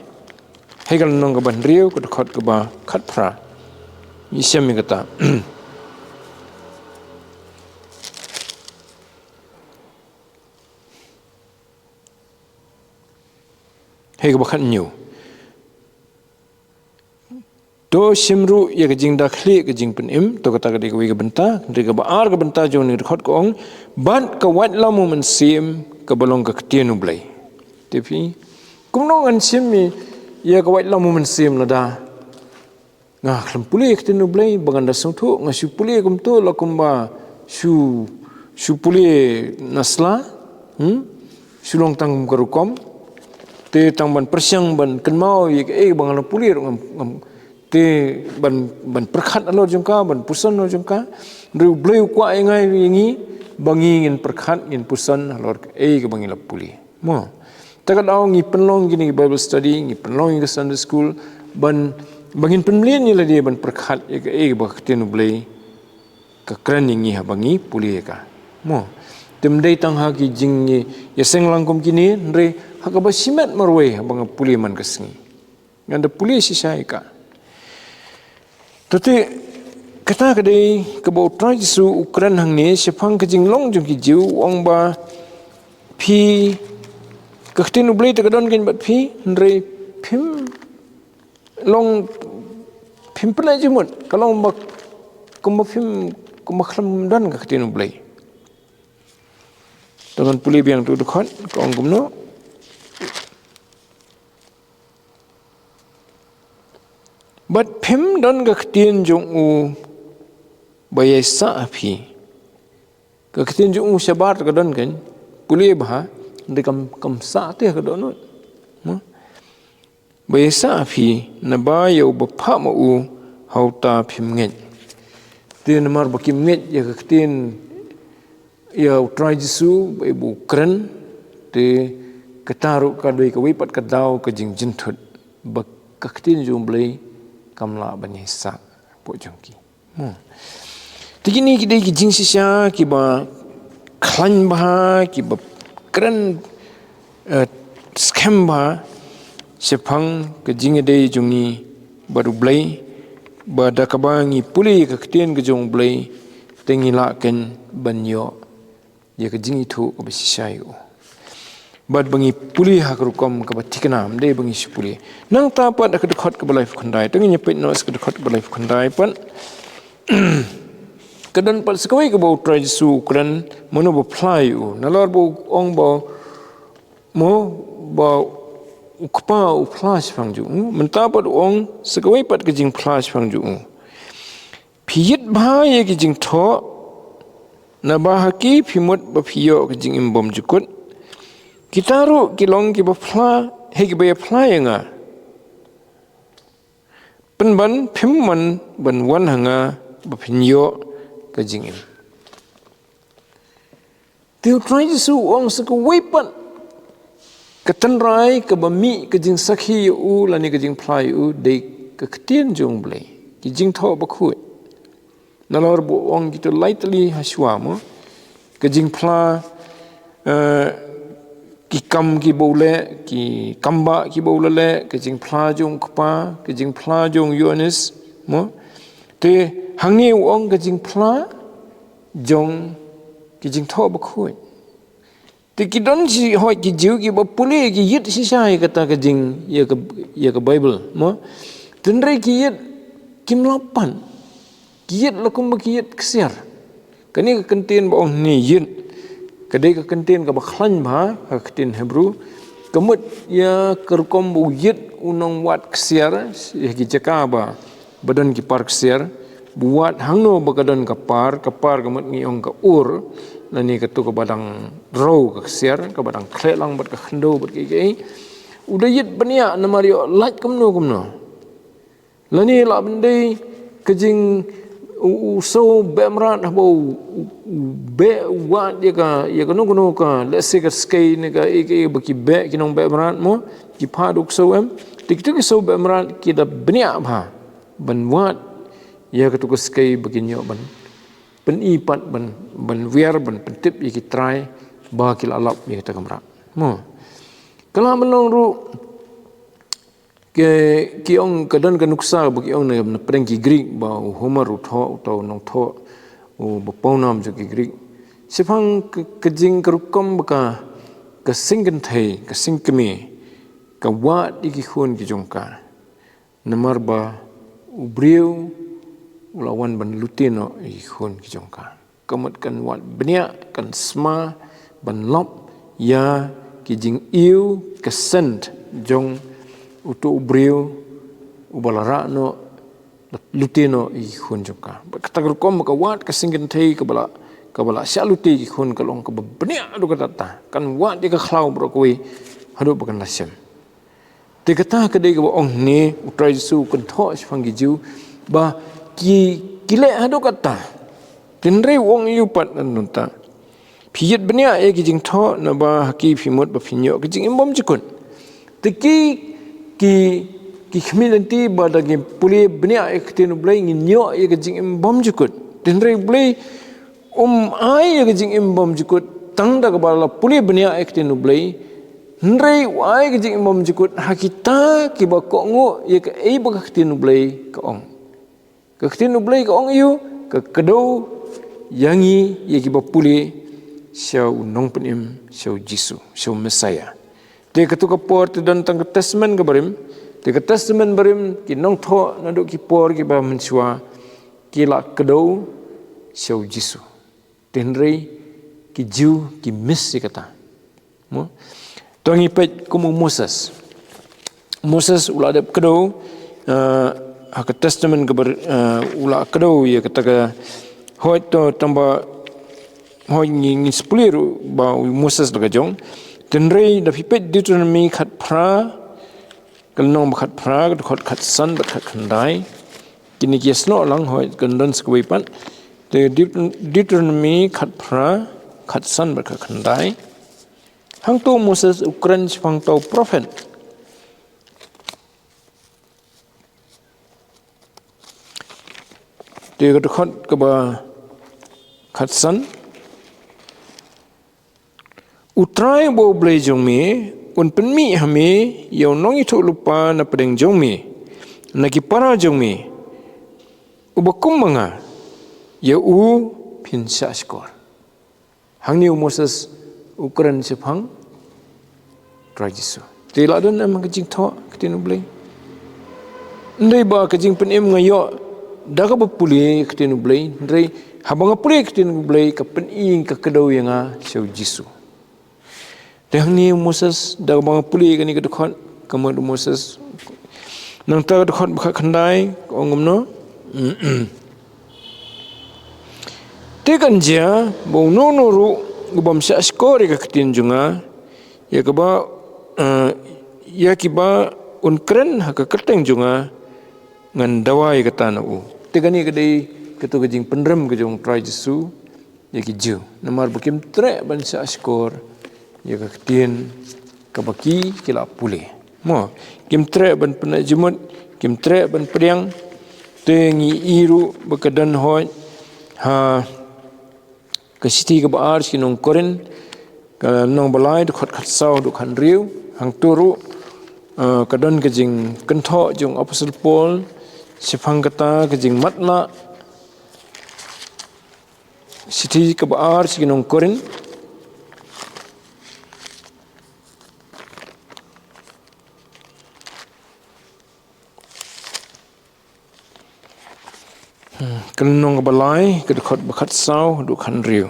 hei ka lynnong kaba hynriew, ka dkhot kaba khatphra. Ngi shem ïa kata. Hei kaba khathynñiew. To shim ruh ïa ka jingda khlieh ka jingpynim, to kata ka dei kawei ka bynta, hynrei kaba ar ka bynta jong kane ka dkhot ka ong, bad ka waitlam u mynsiem kaba long ka ktien U Blei. Te phi, kumno ngan shim ïa ka waitlam u mynsiem lada nga khlem pule ïa ka ktien U Blei, ba ngan da sngewthuh, nga shu pule kumto la kumba shu, shu pule na sla, hmm? Shu long tang kum ka rukom, te tang ban pyrshang ban kynmaw ïa kaei ba nga la pule ruh ngam, ngam, te ban, ban pyrkhat halor jong ka, ban puson halor jong ka. Hynrei U Blei u kwah ïa nga ïa ngi, ba ngi ngin pyrkhat, ngin puson halor kaei kaba ngi la pule. Mo. Te ka daw ngi pynlong kine ki Bible study, ngi pynlong ïa ka Sunday school, ban, ba ngin pynmlien ïa lade ban pyrkhat ïa kaei kaba ka ktien U Blei ka kren ïa ngi haba ngi pule ïa ka. Mo. Te ym dei tang ha ki jingïaseng lang kum kine, hynrei ha kaba shimet marwei haba nga pule man ka sngi. Ngan da pule shisha ïa ka. Te kata ka dei kaba U Trai Jisu u kren hangne shaphang ka jinglong jong ki Jiw, u ong ba phi, ka ktien U Blei te ka don kein bad phi, hynrei phim long, phim pynlait jingmut, ka long ba kumba phim, kumba khlem don ka ktien U Blei. Te ngan pule biang tu dkhot, ka ong kumno. Bad phim don ka ktien jong u ba ïai sah ha phi. Ka ktien jong u shabar ka don kein, pule bha, hynrei kam, kam sah te ha ka dohnud. Mo? Ba ïai sah ha phi, naba ïa uba phah ma u ha uta phim ngeit. Te namar ba kim ngeit ïa ka ktien, ïa U Trai Jisu, ba ïa u kren, te kata ruh ka dei kawei pat ka daw ka jingjynthut, ba ka ktien jong U Blei kam lah ban ïai sah hapoh jong ki. Hmm. Te kine ki dei ki jingshisha kiba khlaiñ bha, kiba kren, eh, skhem bha shaphang ka jingïadei jong ngi bad U Blei, ba da kaba ngi pule ka ktien ka jong U Blei, te ngi lah kein ban ïoh ïa ka jingithuh kaba shisha ïa u. Bad ba ngi pule ha ka rukom kaba thikna, ym dei ba ngi shu pule. Nangta pat ha ka dkhot kaba laiphew khyndai, to ngin ïa peit noh sa ka dkhot kaba laiphew khyndai pat. Ka don pat sa kawei kaba U Trai Jisu u kren, mano ba phla ïa u. Nalor ba u ong ba, mo, ba u Kpa u phla shaphang jong u. Mynta pat u ong sa kawei pat ka jingphla shaphang jong u. Phi ïit bha ïa ki jingthoh, naba ha ki phi mut ba phi ïoh ka jingim bymjukut. Kita ruh ki long kiba phla, hei kiba ïa phla ïa nga. Pynban phim mon ban wan ha nga ba phin ïoh ka jingim. Te U Trai Jisu u ong sa kawei pat ka tynrai kaba mih ka jingsakhi ïa u lane ka jingphla ïa u dei ka ktien jong U Blei, ki jingthoh bakhuid. Nalor ba u ong kito lai tylli ha shuwa mo, Ka jingphla, eh, ki kam kiba u leh, ki kam bah kiba u la leh, ka jingphla jong u kpa, ka jingphla jong u Ïoannis, mo? Te hangne u ong ka jingphla jong ki jingthoh bakhuid. Te ki don shi hoi ki Jiw kiba pule ki ïit shisha ïa kata ka jing, ïa ka, ïa ka Baibl, mo? Tynrai ki ïit kim lah pat. Ki ïit la kumba ki ïit ksiar. Kane ka kyntien ba ong hangne ïit, ka dei ka kyntien kaba khlaiñ bha ha ka ktien Hebru. Ka mut ïa ka rukom ba u ïit u nongwad ksiar ïa ki jaka ba, ba don ki par ksiar. Ba u wad hangno ba ka don ka par, ka par ka mut ngi ong ka ur, lane kato kaba dang rew ka ksiar, kaba dang khleh lang bad ka khyndew bad kiei kiei. U da ïit bniah namar ïoh lait kumno kumno. Lane lah ban dei ka jing u, u siew beh mrad haba u, u, u beh u wad ïa ka, ïa kano kano ka, let's say ka skei ne ka, ïa ka, ïa ba ki beh ki nongbeh mrad mo, ki phah da u siew em. Te kito ki siew beh mrad ki da bniah bha ban wad ïa kato ka skei ba kin ïoh ban pyni pat ban, ban wiar ban pyntip ïa ki trai ba ki la lap ïa kata ka mrad. Mo. Ka lah ban long ruh Ki, ki ong ka don ka nuksa ba ki ong na, na pdeng ki Greek ba u Homer u thoh, uta u nongthoh uba pawnam jong ki Greek. Shaphang ka, ka jing ka rukom ba ka, ka sing kynthei, ka sing kmie, ka wad ïa ki khun ki jong ka. Namar ba u briew u la wan ban lute noh ïa ki khun ki jong ka. Ka mut kan wad bniah, kan sma ban lap ïa ki jingïew, ka scent jong uto u briew uba la rah noh, lute noh ïa ki khun jong ka. Bad kata ka rukom ka wad ka sing kynthei kaba la, kaba la shah lute ïa ki khun ka long kaba bniah haduh katta katta. Kan wad ïa ka khlaw baroh kawei haduh ba kan da shem. Te kata ka dei kaba ong hangne u Trai Jisu u kynthoh shaphang ki Jiw ba ki, ki leh haduh katta. Te hynrei u ong ïa u pat na nangta, phi ïit bniah ïa ki jingthoh naba ha ki phi mut ba phin ïoh ka jingim bymjukut. Te ki, ki, ki khmih lynti ba da ngi pule bniah ïa ka ktien U Blei ngin ïoh ïa ka jingim bymjukut. Te hynrei U Blei um ai ïa ka jingim bymjukut tang da kaba la pule bniah ïa ka ktien U Blei. Hynrei u ai ïa ka jingim bymjukut ha kita kiba kohnguh ïa kaei ba ka ktien U Blei ka ong. Ka ktien U Blei ka ong ïa u, ka kdew ïa ngi ïa kiba pule sha u Nongpynim, sha u Jisu, sha u Messiah. Te kato ka por te don tang ka Testament ka barim, te ka Testament barim ki nongthoh naduh ki por kiba mynshuwa ki la kdew sha u Jisu. Te hynrei ki Jiw ki miss ïa kata. Mo? To ngi peit kum u Moses. Moses u la dep kdew, eh, ha ka Testament ka bar, eh, u la kdew ïa kata ka, hoi to tang ba, hoi ngi, ngi spulir ba u Moses la ka jong. Te hynrei da phi peit Deuteronomy khatphra, ka lynnong ba khatphra, ka dkhot khatsan bad khatkhyndai. Kine ki ïasnoh lang hoi kan don sa kawei pat. Te Deut-, Deuteronomy khatphra, khatsan bad khatkhyndai. Hangto u Moses u kren shaphang uta u prophet. Te ka dkhot kaba khatsan. U Trai uba U Blei jong me un pynmih ha me ïa u nongïathuhlypa na pdeng jong me, na ki para jong me, uba kum ma nga, ïa u phin shah shkor. Hangne u Moses u kren shaphang Trai Jisu. Te la don em ka jingthoh ka ktien U Blei? Ym dei ba ka jingpynim nga ïoh da kaba pule ka ktien U Blei, hynrei haba nga pule ka ktien U Blei ka pyni ka kdew ïa nga sha u Jisu. Te hangne u Moses da kaba nga pule kane ka dkhot, ka mut u Moses, nangta ka dkhot ba khatkhyndai ka ong kumno? Te kan jia ba uno uno ruh u bym shah shkor ïa ka ktien jong nga, ïa kaba, eh, ïa kiba un kren ha ka kyrteng jong nga, ngan dawa ïa kata na u. Te kane ka dei kato ka jingpynrem ka jong u Trai Jisu ïa ki Jiw. Namar ba kim treh ban shah shkor ïa ka ktien kaba ki, ki la pule. Mo, kim treh ban pynjumut, kim treh ban pdiang, te ngi i ruh ba ka don hoi ha Ka shithi kaba ar sha ki nong Korinth, ka lynnong ba lai, dkhot khatsaw haduh khathynriew. Hangto ruh, eh, ka don ka jingkynthoh jong u Apostol Paul shaphang kata ka jingmatlah. Shithi kaba ar sha ki nong Korinth. Hmm, ka lynnong kaba lai, ka dkhot ba khatsaw haduh khathynriew.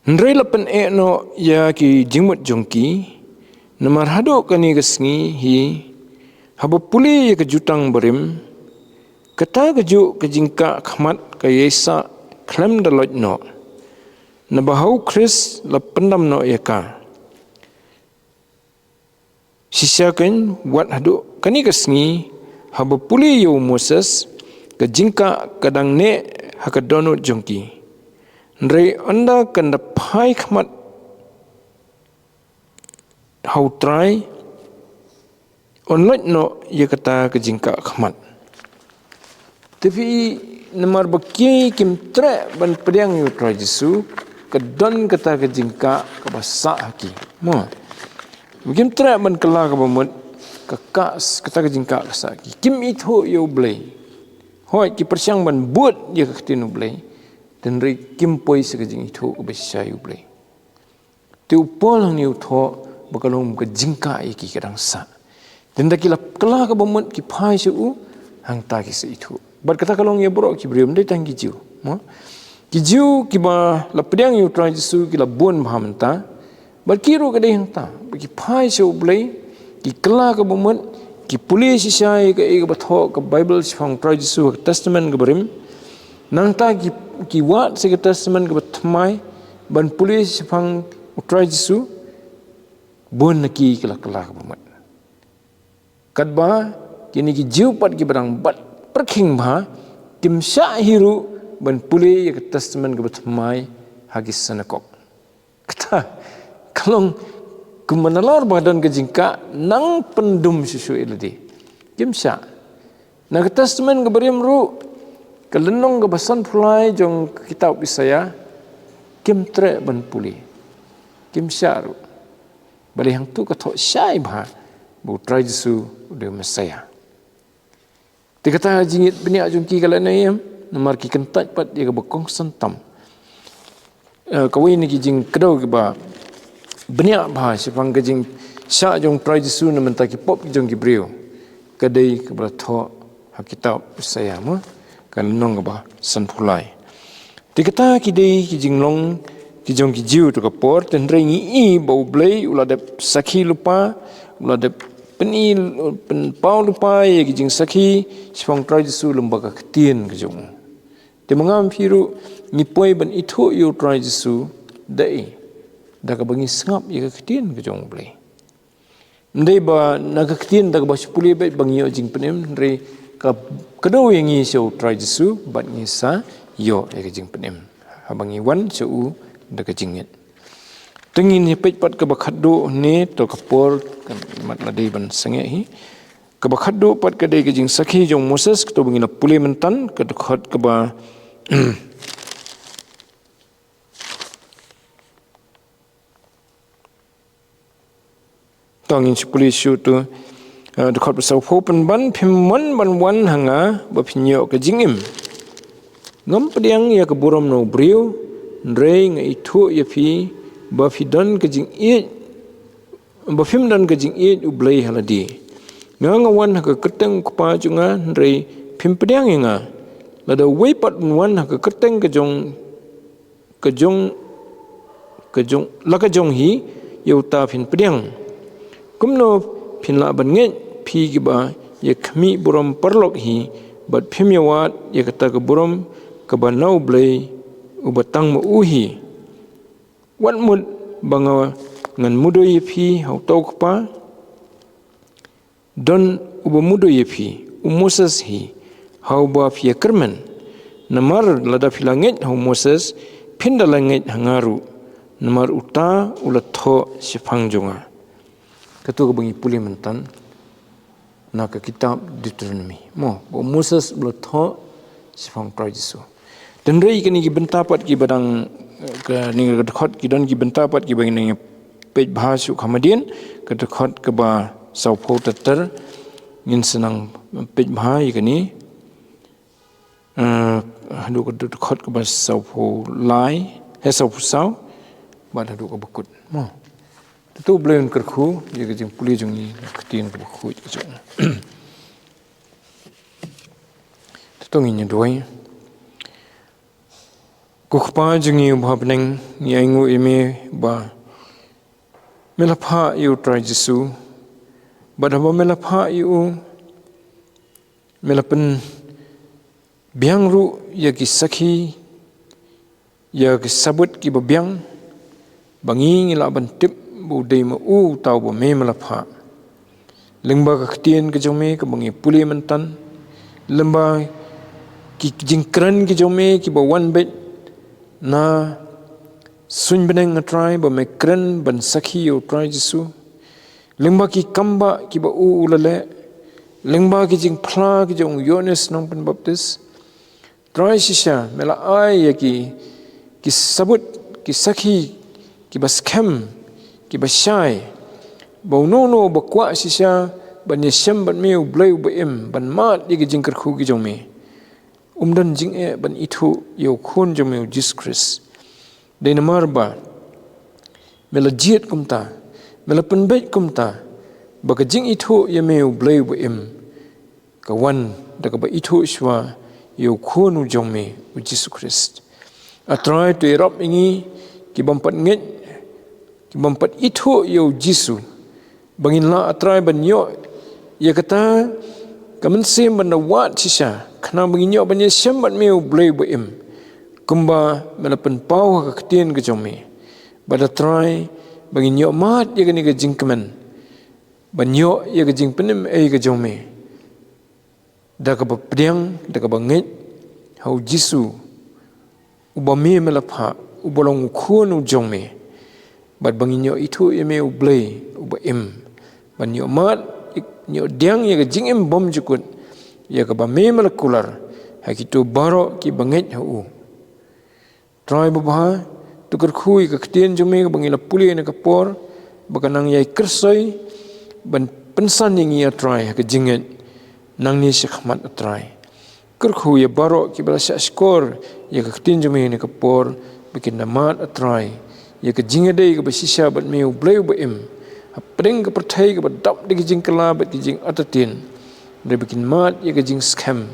Hynrei la pyneh noh ïa ki jingmut jong ki, namar haduh kane ka sngi hi, haba pule ïa ka Jutang Barim, kata kajuh ka jingkah khmat ka ïaisah khlem da loit noh, naba ha u Khrist la pyndam noh ïa ka. Shisha kein, wat haduh kane ka sngi, haba pule ïa u Moses, ka jingkah ka dang neh ha ka dohnud jong ki. Hynrei ynda kan da phai khmat ha u Trai, yn loit noh ïa kata ka jingkah khmat. Te phi, namar ba ki kim treh ban pdiang ïa u Trai Jisu, ka don kata ka jingkah kaba sah ha ki. Mo. Ba kim treh ban kylla kaba mut, ka kah, kata ka jingkah ka sah ha ki. Kim ithuh ïa u Blei. Hooid, ki pyrshang ban bud ïa ka ktien u Blei. Hynrei kim poi sha ka jingithuh kaba shisha ïa u Blei. Te u Paul hangne u thoh ba ka long ka jingkah ïa ki ka dang sah. Te ynda ki la kylla kaba mut, ki phai sha u, hangta ki sa ithuh. Bad kata ka long ïa baroh ki briew, ym dei tang ki Jiw. Mo? Ki Jiw kiba la pdiang ïa u Trai Jisu ki la bun bha mynta. Bad ki ruh ka dei hangta. Ba ki phai sha u Blei, ki kylla kaba mut, ki pule shisha ïa kaei kaba thoh ka Baibl shaphang u Trai Jisu ha ka Testament kaba rim. Nangta ki, ki wad sha ka Testament kaba thymmai, ban pule shaphang u Trai Jisu, bun na ki ki la kylla kaba mut. Katba, kine ki Jiw pat kiba dang bat pyrkhing bha, kim shah hi ruh ban pule ïa ka Testament kaba thymmai ha ki synagog. Kata, ka long kumba nalor ba don ka jingkah nang pyndum shuh shuh ïa lade. Kim shah. Na ka Testament kaba rim ruh, ka lynnong kaba sanphew lai jong ka kitab Isaïah, kim treh ban pule. Kim shah ruh. Balei hangto ka thoh shai bha ba u Trai Jisu u dei u Messiah. Te kata jingïeit bniah jong ki ka la ïaid, namar ki kyntait pat ïa kaba kongsan tam. Eh, kawei na ki jingkdew kiba bniah bha shaphang ka jingshah jong u Trai Jisu na bynta ki pop jong ki briew. Ka dei kaba la thoh ha kitab Isaïah mo, ka lynnong kaba sanphew lai. Te kata ki dei ki jinglong ki jong ki Jiw ha kato ka por, te hynrei ngi i ba u Blei u la dep sakhi lypa, u la dep pyni, pynpaw lypa ïa ki jingsakhi shaphang u Trai Jisu lyngba ka ktien ka jong u. Te ma nga ma phi ruh ngi poi ban ithuh ïa u Trai Jisu da ei, da kaba ngi sngap ïa ka ktien ka jong u Blei. Ym dei ba na ka ktien da kaba shu pule beit ba ngi ïoh jingpynim, hynrei ka kdew ïa ngi sha u Trai Jisu bad ngi sa ïoh ïa ka jingpynim haba ngi wan sha u da ka jingngeit. Te ngin ïa peit pat kaba khatduh ne, to ka por ka mat la dei ban sangeh hi. Kaba khatduh pat ka dei ka jingsakhi jong u Moses, kato ba ngi la pule mynta, ka dkhot kaba To ngin shu pule shuh tu, eh, dkhot ba sawphew: Pynban phim mon ban wan ha nga ba phin ïoh ka jingim. Ngam pdiang ïa ka burom na u briew, hynrei nga ithuh ïa phi ba phi don ka jingïeit, ba phim don ka jingïeit U Blei ha lade. Nga, nga wan ha ka kyrteng u Kpa jong nga, hynrei phim pdiang ïa nga. Lada uwei pat un wan ha ka kyrteng ka jong ka jong, ka jong, la ka jong hi, ïa uta phin pdiang. Kumno phin lah ban ngeit, phi kiba ïa khmih burom paralok hi, bad phim ïa wad ïa kata ka burom kaba na U Blei uba tang ma u hi? Wat mut ba nga, ngan mudui ïa phi ha uta u Kpa? Don uba mudui ïa phi, u Moses hi, ha uba phi ïa kyrmen. Namar lada phi la ngeit ha u Moses, phin da la ngeit ha nga ruh, namar uta u la thoh shaphang jong nga. Kato kaba ngi pule myntan na ka kitab Deuteronomi. Mo, ba u Moses u la thoh shaphang Trai Jisu. Hynrei kine ki bynta pat kiba dang, eh, kane ka dkhot ki don ki bynta pat kiba ngin peit bha shuh kham hadien, ka dkhot kaba sawphew ter ter, ngin sa nang peit bha ïa kane. Eh, haduh ka dkhot kaba sawphew lai, eh, sawphew saw, bad haduh kaba kut. Mo. Te to U Blei un kyrkhu ïa ka jingpule jong ngi, ka ktien kaba khuid ka jong. Te to ngin ïa duwai. Ko Kpa jong ngi uba ha bneng, ngi ainguh ïa me ba me la phah ïa u Trai Jisu, bad haba me la phah ïa u, me la pynbiang ruh ïa ki sakhi, ïa ki sabut kiba biang, ba ngi ngi lah ban tip ba u dei ma u uta uba me me la phah. Lyngba ka ktien ka jong me kaba ngi pule myntan, lyngba ki jingkren ki jong me kiba wan beit na suiñ bneng, A Trai, ba me kren ban sakhi ïa u Trai Jisu. Lyngba ki kambah kiba u u la leh, lyngba ki jingphla ki jong u Ïoannis Nongpynbaptis. Trai, shisha me la ai ïa ki, ki sabut, ki sakhi kiba skhem, kiba shai, ba uno uno uba kwah shisha ban ïashem bad me, U Blei uba im, ban mad ïa ki jingkyrkhu ki jong me, um don jingeh ban ithuh ïa u Khun jong me, U Jisu Khrist. Dei namar ba me la jied kumta, me la pynbeit kumta, ba ka jingithuh ïa me, U Blei uba im, ka wan da kaba ithuh shuwa ïa u Khun u jong me, U Jisu Khrist. A Trai, to ïarap ïa ngi ki bym pat ngeit, ki bym pat ithuh ïa U Jisu, ba ngin lah, A Trai, ban ïoh ïa kata ka mynsiem ban da wad shisha, khnang ba ngin ïoh ban ïashem bad me, U Blei uba im, kumba me la pynpaw ha ka ktien ka jong me. Bad, A Trai, ba ngin ïoh mad ïa kane ka jingkmen, ban ïoh ïa ka jingpynim ei ka jong me, da kaba pdiang, da kaba ngeit ha U Jisu, uba me me la phah, uba long u Khun u jong me. Bad ba ngin ïoh ithuh ïa me, U Blei uba im, ban ïoh mad, ïoh pdiang ïa ka jingim bymjukut, ïa kaba me me la kular ha kito baroh kiba ngeit ha u. Trai babha, to kyrkhu ïa ka ktien jong me kaba ngi la pule ha kane ka por, ba kan nang ïai kyrsoi ban pynsan ïa ngi, A Trai, ha ka jingngeit nangne shakhmat, A Trai. Kyrkhu ïa baroh kiba la shahshkor ïa ka ktien jong me ha kane ka por, ba kin da mad, A Trai, ïa ka jingïadei kaba shisha bad me, U Blei uba im, hapdeng ka pyrthei kaba dap da ki jingkylla bad ki jingartatien. Hynrei ba kin mad ïa ka jingskhem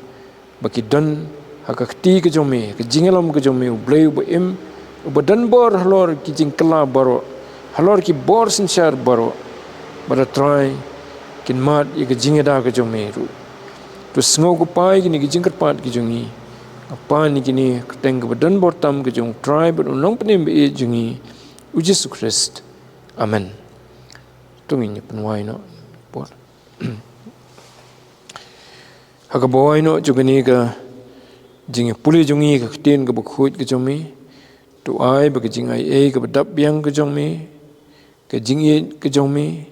ba ki don ha ka kti ka jong me, ka jingïalam ka jong me, U Blei uba im, uba don bor halor ki jingkylla baroh, halor ki bor synshar baroh. Bad, A Trai, kin mad ïa ka jingïada ka jong me ruh. To sngew, ko Pa, ïa kine ki jingkyrpad ki jong ngi, nga pan ïa kine ha ka kyrteng kaba don bor tam ka jong U Trai bad U Nongpynim ba ïeit jong ngi, U Jisu Khrist. Amen. To ngin ïa pynwai noh. Ha kaba wai noh jong kane ka jingïapule jong ngi ha ka ktien kaba khuid ka jong me, to ai ba ka jingaiei kaba dap biang ka jong me, ka jingïeit ka jong me,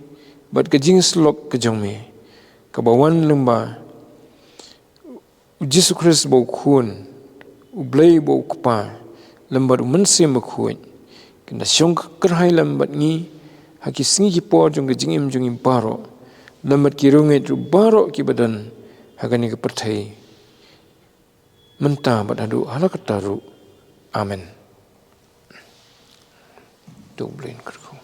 bad ka jingïasyllok ka jong me, kaba wan lyngba U Jisu Khrist uba u Khun U Blei uba u Kpa, lem bad U Mynsiem Bakhuid, kin da shong kyrhai lem bad ngi ha ki sngi ki por jong ka jingim jong ngi baroh, lem bad ki riewngeit ruh baroh kiba don ha kane ka pyrthei, mynta bad haduh hala katta ruh. Amen. To U Blei un kyrkhu.